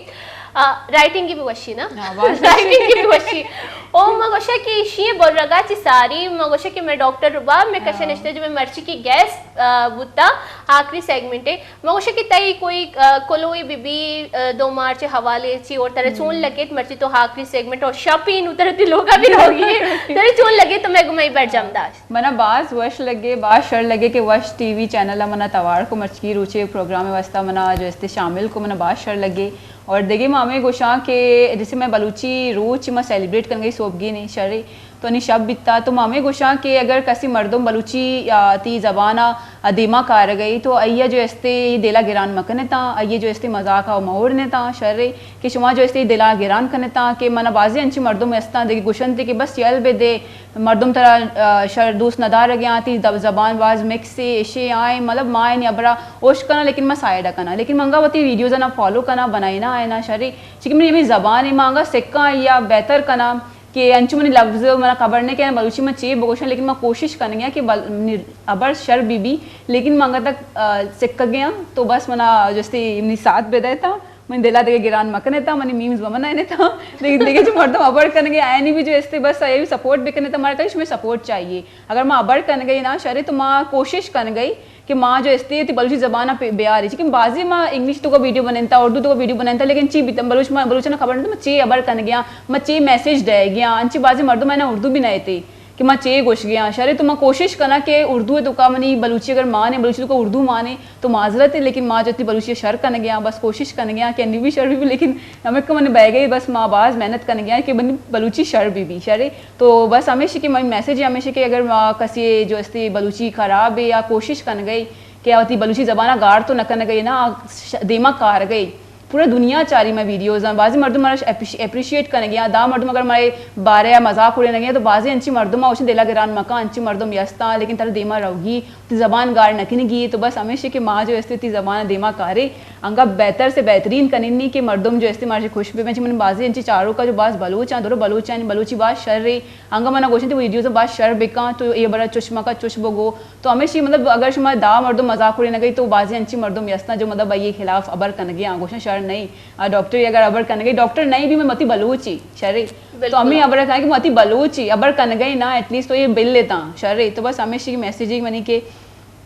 آ، رائٹنگ ءَ بھی وشی نا؟ ہاں، باز وشی۔ رائٹنگ ءَ بھی وشی۔ او ما گوشاں کہ ایشی برگا چی ساری، ما گوشاں کہ مئے ڈاکٹر رباب مئے کشا ہاں۔ نشتہ جو مئے مرچی کی گیسٹ، آ، بوتا آخری سیگمنٹ ءَ۔ ما گوشاں کہ تئی کوئی، آ، کلوئی بی بی، آ، دو مارچ ءِ حوالے چی اور ترا چون لگیت، مرچی تو آخری سیگمنٹ اور شپ ایں، نوں ترا تئی لوگا بھی روگی، ترا چون لگیت تو مئے گوما برجم داشت۔ منا باز وش لگے، باز شر لگے کہ وش ٹی وی چینل ءَ منا توار کو مرچی روچے پروگرام ءِ واسطہ منا جو استے شامل کو، منا باز شر لگے۔ اور دگہ ما ہمے گوشاں کہ جیسے مئے بلوچی روچ ما سیلیبریٹ کنگئی سوبگی نی شرے تو نی شپ بیتا، تو ما ہمے گوشاں کہ اگر کسی مردم بلوچی یا تی زبان ءَ دیما کارگئی تو آئی ءَ جو استے دلا گران مکنتاں، آئی ءَ جو استے مذاق ءَ مہ اڑنتاں شرے۔ کہ شما جو استی دلا گران کنتاں کہ منا بازی انچی مردم استاں دگہ گوشنتی کہ بس یل بہ دے، مردم ترا، آ، شر دوست ندارگیاں، تی دب-، زبان باز مکس اے، اشے آئیں، مطلب ما اینی ابرا اوش کناں لیکن ما سائیڈا کناں، لیکن منگا وتی ویڈیوز انا فالو کناں، بنائینا آئینا شرے، چونکہ منی ہمیں زبان اے، ما انگا سکاں یا بہتر کناں کہ انچو منی لفظ منا خبر نہ کہ بلوچی ما چے بگوشاں، لیکن ما کوشش کنگیاں کہ بل-، منی ابر شر بی بی، لیکن ما انگا تک، آ، سکگیاں، تو بس منا جو استی منی ساتھ بدے تا۔ من دلا دگہ گران مکنتا، منی میمز ممنائنتا۔ دگہ، دگہ جو مردم ابر کنگے، آیانی بھی جو استے بس آئی سپورٹ بکنتا، مارا کہیں شمے سپورٹ چاہیے۔ اگر ما ابر کنگے نا شرے تو ما کوشش کنگے کہ ما جو استے تی بلوچی زبان پہ بیاری، چونکہ بازی ما انگلش تو کا ویڈیو بننتا، اردو تو کا ویڈیو بننتا، لیکن چی بیتم بلوچ ما، بلوچاں خبر نہیں تو ما چی ابر کنگیاں، ما چی میسج دے گیاں، انچی بازی مردم ہے نا اردو بھی نہیں تے۔ کہ ما چے گوشگیاں شرے تو ما کوشش کناں کہ اردو ءِ توکا منی بلوچی اگر مان ایں، بلوچی ءِ توکا اردو مان ایں تو معذرت ایں، لیکن ما جو تی بلوچی ءَ شر کنگیاں، بس کوشش کنگیاں کہ انی بھی شر بی بی، لیکن ہمے کہ من بئیگے بس ما باز محنت کنگیاں کہ منی بلوچی شر بی بی شرے۔ تو بس ہمیشی کہ منی میسج ہمیشی کہ اگر ما کسی جو استی بلوچی خراب ایں یا کوشش کنگے کہ وتی بلوچی زبان ءَ گار تو نہ کنگے نا، ش-، دیما کارگے۔ پورا دنیا چاری مئے ویڈیوز آں، بازی مردم مارا اپریش-، اپریشیٹ کنگی آں، دا مردم اگر مئے بارے ءَ مذاق اڑینگی آں تو بازی انچی مردم آ اوشن دلا گران مکاں، انچی مردم یستاں، لیکن ترا دیما روگی، تی زبان گار نکنگی۔ تو بس ہمیشی کہ ما جو استے تی زبان دیما کارے، انگا بہتر سے بہترین کننی کہ مردم جو استے مارا خوش بی۔ من بازی انچی چاروکا جو باز بلوچ آں، درو بلوچ آں، بلوچی باز شر اے۔ انگا منا گوشن تی ویڈیوز باز شر بکاں، تو اے برا چش مکا، چش بگو۔ تو ہمیشی مطلب اگر شما دا مردم مذاق اڑینگی تو بازی انچی مردم یستاں جو مطلب آئی خلاف ابر کنگی آں، گوشن شر نہیں۔ آ، ڈاکٹر اگر ابر کنگے، ڈاکٹر نہیں بھی میں متی بلوچی، شرے۔ تو ہمیں ابر کنگے کہ متی بلوچی، ابر کنگے نا، ایٹ لیسٹ تو یہ بل لیتا، شرے۔ تو بس ہمیشی کی میسج ہی منی کہ،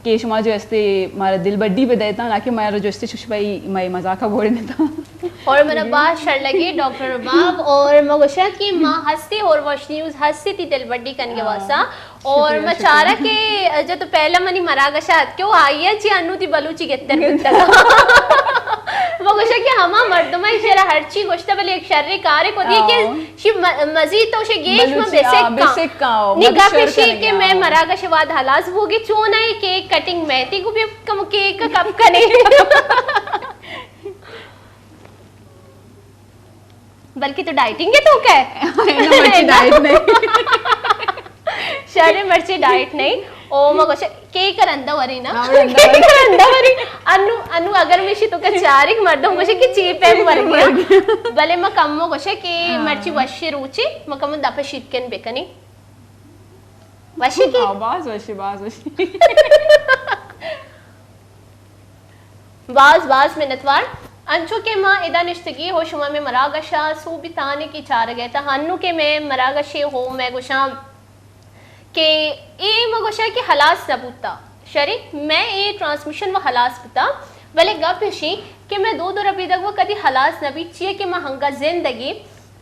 کہ شما جو استے مارا دل بڈی پہ دیتا، نہ کہ مارا جو استے چش بھائی میں مذاق بوڑے دیتا۔ اور منا باز شر لگے ڈاکٹر رباب، اور ما گوشا کہ ما ہستی اور وش نیوز ہستی تی دل بڈی کنگے واسا۔ اور ما چارا کہ جو تو پہلا منی مراگش ات کہ وہ آئی چی انو تی بلوچی گتر بوتگا۔ ما گوشا کہ ہما مردم شرا ہر چی گوشتا بلے ایک شر کارے کو دیے کہ شی م-، مزید تو شی گیش ما بسکاں۔ نی گپ شی کہ میں مراگش واد حلاس بوگی چون ہے کہ کٹنگ میں تی کو بھی کم کیک کپ کنے۔ بلکہ تو ڈائٹنگ ہے تو کہے؟ نا، مرچی ڈائٹ نہیں۔ شرے مرچی ڈائٹ نہیں۔ او ما گوشے کیک رندا وری نا؟ ہاں، رندا وری۔ کیک رندا وری۔ انو، انو اگر میشی تو کا چارک مردم گوشے کہ چی پیم ورگیا۔ بلے ما کم گوشے کہ مرچی وشی روچی، ما کم دپ شیرکن بکنی۔ وشی کی؟ ہاں، باز وشی، باز وشی۔ باز باز منتوار۔ انچو کہ ما ادا نشتگی ہو شما میں مراگشا سوبی تانے کی چارگے تا ہنو کہ میں مراگشے ہو میں گوشاں کہ اے ما گوشاں کہ ہلاس نہ بوتا۔ شری، میں اے ٹرانسمیشن و ہلاس بوتا، بلے گپ اشی کہ میں دود و ربیدگ و کدی ہلاس نہ بیت، چیئے کہ ما ہنگا زندگی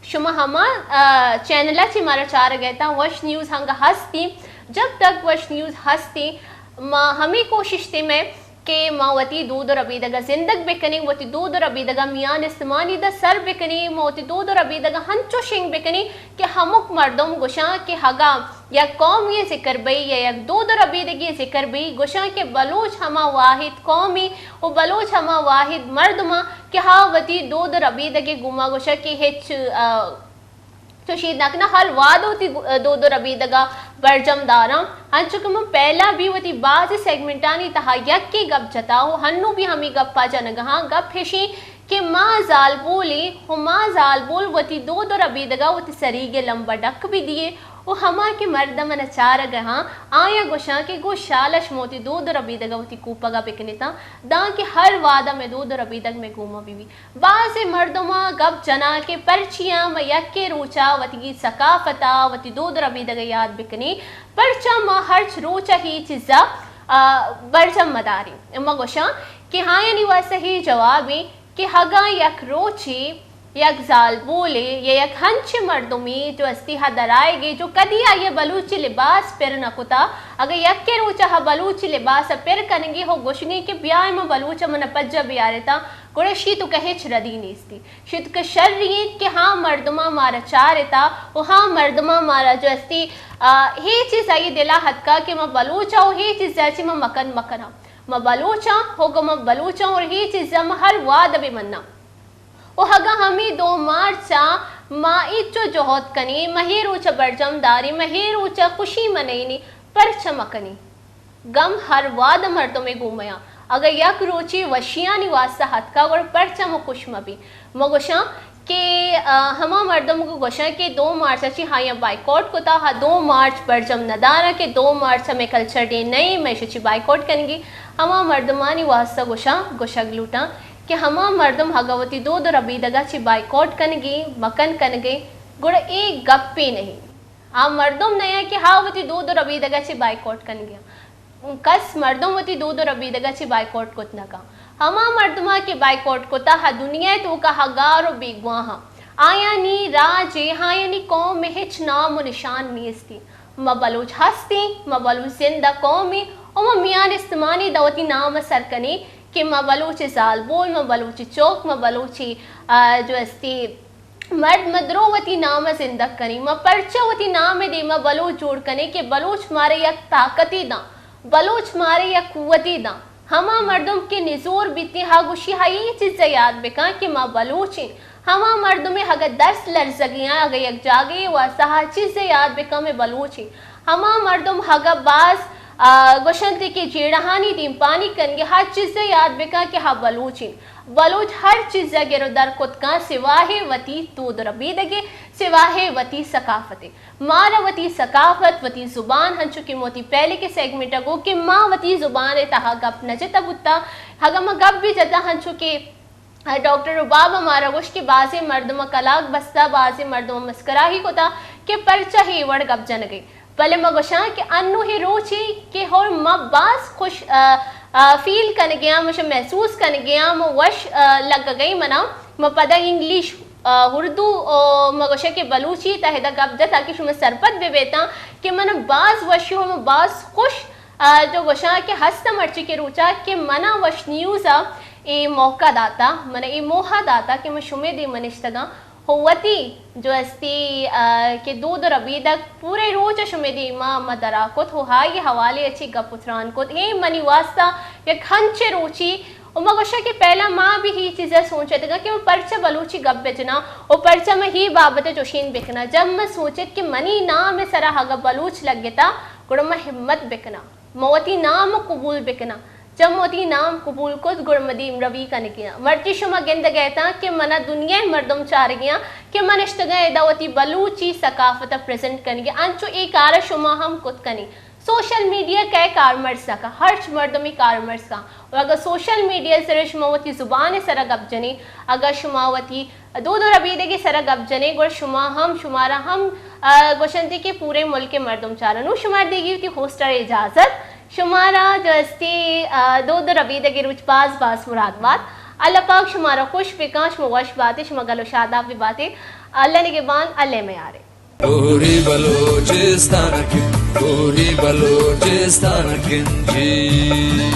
شما ہما، آ، چینل ء چہ مارا چارگ ء تاں وش نیوز ہنگا ہستی۔ جب تک وش نیوز ہستی، ما ہمے کوشش تے میں کہ ما وتی دود و ربیدگ ء زندگ بکنیں، وتی دود و ربیدگ ء میان استمانی دہ سر بکنیں، ما وتی دود و ربیدگ ء ہنچو شنگ بکنیں کہ ہمک مردم گوشاں کہ ہگا یک قومی ذکر بئی یا یک دود و ربیدگی ذکر بئی، گوشاں کہ بلوچ ہما واحد قومی و بلوچ ہما واحد مردماں کہ ہا وتی دود و ربیدگی گوما گوشاں کہ ہچ، آ، چوشی نہ کناں، ہر وہد وتی گو-، دود و ربیدگا برجم داراں۔ انچو کہ من پہلا بھی وتی بازیں سیگمنٹانی تہا یکے گپ جتا و ہنو بھی ہمی گپا جنگہاں۔ گپ ہشیں کہ ما زالبولیں و ما زالبول وتی دود و ربیدگا وتی سریگ لمبا ڈک بھی دیے و ہما کہ مردم نہ چارگہاں آیاں گوشاں کہ گو شالا شما وتی دود و ربیدگا وتی کوپگا بکنتاں، داں کہ ہر وہدا مئے دود و ربیدگ مئے گوما بہ بی۔ بازیں مردماں گپ جناں کہ پرچیاں ما یکے روچا وتی ثقافتا، وتی دود ربیدگ یاد بکنیں، پرچا ما ہرچ روچا ہی چیزا، آ، برجم مداریں۔ ما گوشاں کہ ہایانی واسطہ ہی جوابیں کہ ہگاں یک روچے یک زالبولے یا یک ہنچیں مردمے جو استی ہا درائیگے جو کدی آئیے بلوچی لباس پر نہ کتا، اگہ یکے روچا ہا بلوچی لباس پر کنگی ہو گوشگی کہ بیائے ما بلوچا من پجا بیارتا، گڑا شی تو کہ ہچ ردی نیستی۔ شتک شری انت کہ ہاں مردماں مارا چارتا و ہاں مردماں مارا جو استی، آ، ہی چیز آئی دلا ہتکا کہ ما بلوچا و ہی چیز چی ما مکن مکناں۔ ما بلوچاں، ہوگا ما بلوچاں اور ہی چیز ما ہر واد بہ مناں۔ و ہگا ہمی دو مارچا ما ایچو جہد کنی، ما ہی روچا برجم داری، ما ہی روچا خوشی منینی، پرچا مکنی؟ گم ہر وہد مردمے گومیا۔ اگہ یک روچے وشیانی واسطہ ہتکا گڑا پرچا ما خوش مبی؟ ما گوشاں کہ، آ، ہما مردم گو گوشاں کہ دو مارچ چی ہایاں بائیکاٹ کتا، ہا دو مارچ برجم ندارا کہ دو مارچ ہمیں کلچر ڈے نہیں، میں شچی بائیکاٹ کنگی۔ ہما مردمانی واسطہ گوشاں، گوشگ لوٹاں کہ ہما مردم ہگا وتی دود و ربیدگا چی بائیکاٹ کنگی، مکن کنگی، گڑا اے گپے نہیں۔ آ مردم نیا کہ ہا وتی دود و ربیدگا چی بائیکاٹ کنگی۔ کس مردم وتی دود و ربیدگا چی بائیکاٹ کت نہ کن۔ ہما مردما کہ بائیکاٹ کتا، ہا دنیا توکا ہا گار و بیگواہاں۔ آیانی راجے، آیانی قوم ہچ نام و نشان نیستی۔ ما بلوچ ہستیں، ما بلوچ زندہ قومیں و ما میان استمانی دا وتی نام سر کنیں کہ ما بلوچ زالبول، ما بلوچ چوک، ما بلوچ، آ، جو استی مرد، ما درو وتی نام ء زندگ کنیں، ما پرچا وتی نام ء دیما بلوچ جوڑ کنیں کہ بلوچ مارے یک طاقتے داں، بلوچ مارے یک قوتے داں۔ ہما مردم کہ نزور بیتیں، ہا گوشی، ہا اے چیز ء یاد بکن کہ ما بلوچ ایں۔ ہما مردم اگہ دست لرزگیاں، اگہ یک جاگے واسطہ ہا چیز ء یاد بکن، میں بلوچ ایں۔ ہما مردم ہگہ باز، آ، گوشنت کہ جیڑہانی دیمپانی کنگے، ہر چیزے یاد بکن کہ ہا بلوچ انت۔ بلوچ ہر چیزا گر و در کت کن سواہ وتی دود ربیدگے، سواہ وتی ثقافتے۔ مارا وتی ثقافت، وتی زبان، ہنچو کہ موتی پہلے کے سیگمنٹ گو کہ ما وتی زبان تہا گپ نہ جتا بوتا، ہگہ ما گپ بھی جتا ہنچو کہ ڈاکٹر رباب ء مارا گوشت کہ بازیں مردم ء کلاگ بستہ، بازیں مردم ء مسکراہی کتا کہ پرچہ اے وڑ گپ جنگ ء۔ بلے ما گوشاں کہ انو اے روچے کہ ہور ما باز خوش، آ، آ، فیل کنگیاں، مشا محسوس کنگیاں، ما وش، آ، لگگئی منا۔ ما پدا انگلش، آ، اردو، آ، ما گوشاں کہ بلوچی تہ ادا گپ جت تاکہ شما سرپد بہ بیتاں کہ منا باز وشی ہور ما باز خوش آ، جو گوشاں کہ ہستاں مرچی کے روچا کہ منا وش نیوز ء اے موقع داتا، منا اے موہ داتا کہ من شمے دیما نشتگاں۔ ہو وتی جو استی، آ، کہ دود و ربیدگ پورے روچ ء شمے دیما ما درا کت، ہو ہائی حوالے ء چی گپ و تران کت۔ اے منی واسطہ یک ہنچے روچی و ما گوشاں کہ پہلا ما بھی ہی چیزا سوچتگاں کہ من پرچہ بلوچی گپ بجناں و پرچہ من ہی بابت ء چوشین بکناں۔ جب من سوچت کہ منی نام ء سرا اگہ بلوچ لگتا، گڑا من ہمت بکناں۔ من وتی نام قبول بکناں۔ چہ من وتی نام قبول کت، گڑا من دیمروی کنگی آں۔ مرچی شما گندگ ء اتاں کہ منا دنیا ء مردم چارگی آں کہ من نشتگاں ادا وتی بلوچی ثقافت ء پریزنٹ کنگی آں۔ انچو اے کار ء شما ہم کت کنی۔ سوشل میڈیا کئے کارمرز ء کن؟ ہرچ مردمے کارمرز کن۔ و اگاں سوشل میڈیا ء سر ء شما وتی زبان ء سر ء گپ جنی، اگاں شما وتی دود و ربیدگی سرا گپ جنے، گڑا شما ہم، شمارا ہم، آ، گوشنتی کہ پورے ملک مردم چارا۔ نوں شمار دیگی وتی ہوسٹر اجازت۔ شمارا جو استی، آ، دود و ربیدگی روچ باز باز مراد بات۔ اللہ پاک شمارا خوش بکن، شما وش باتے، شما گل و شاداب بباتے۔ اللہ نگہبان، اللہ میارے۔ کوری بلوچستان کن، کوری بلوچستان کن جی۔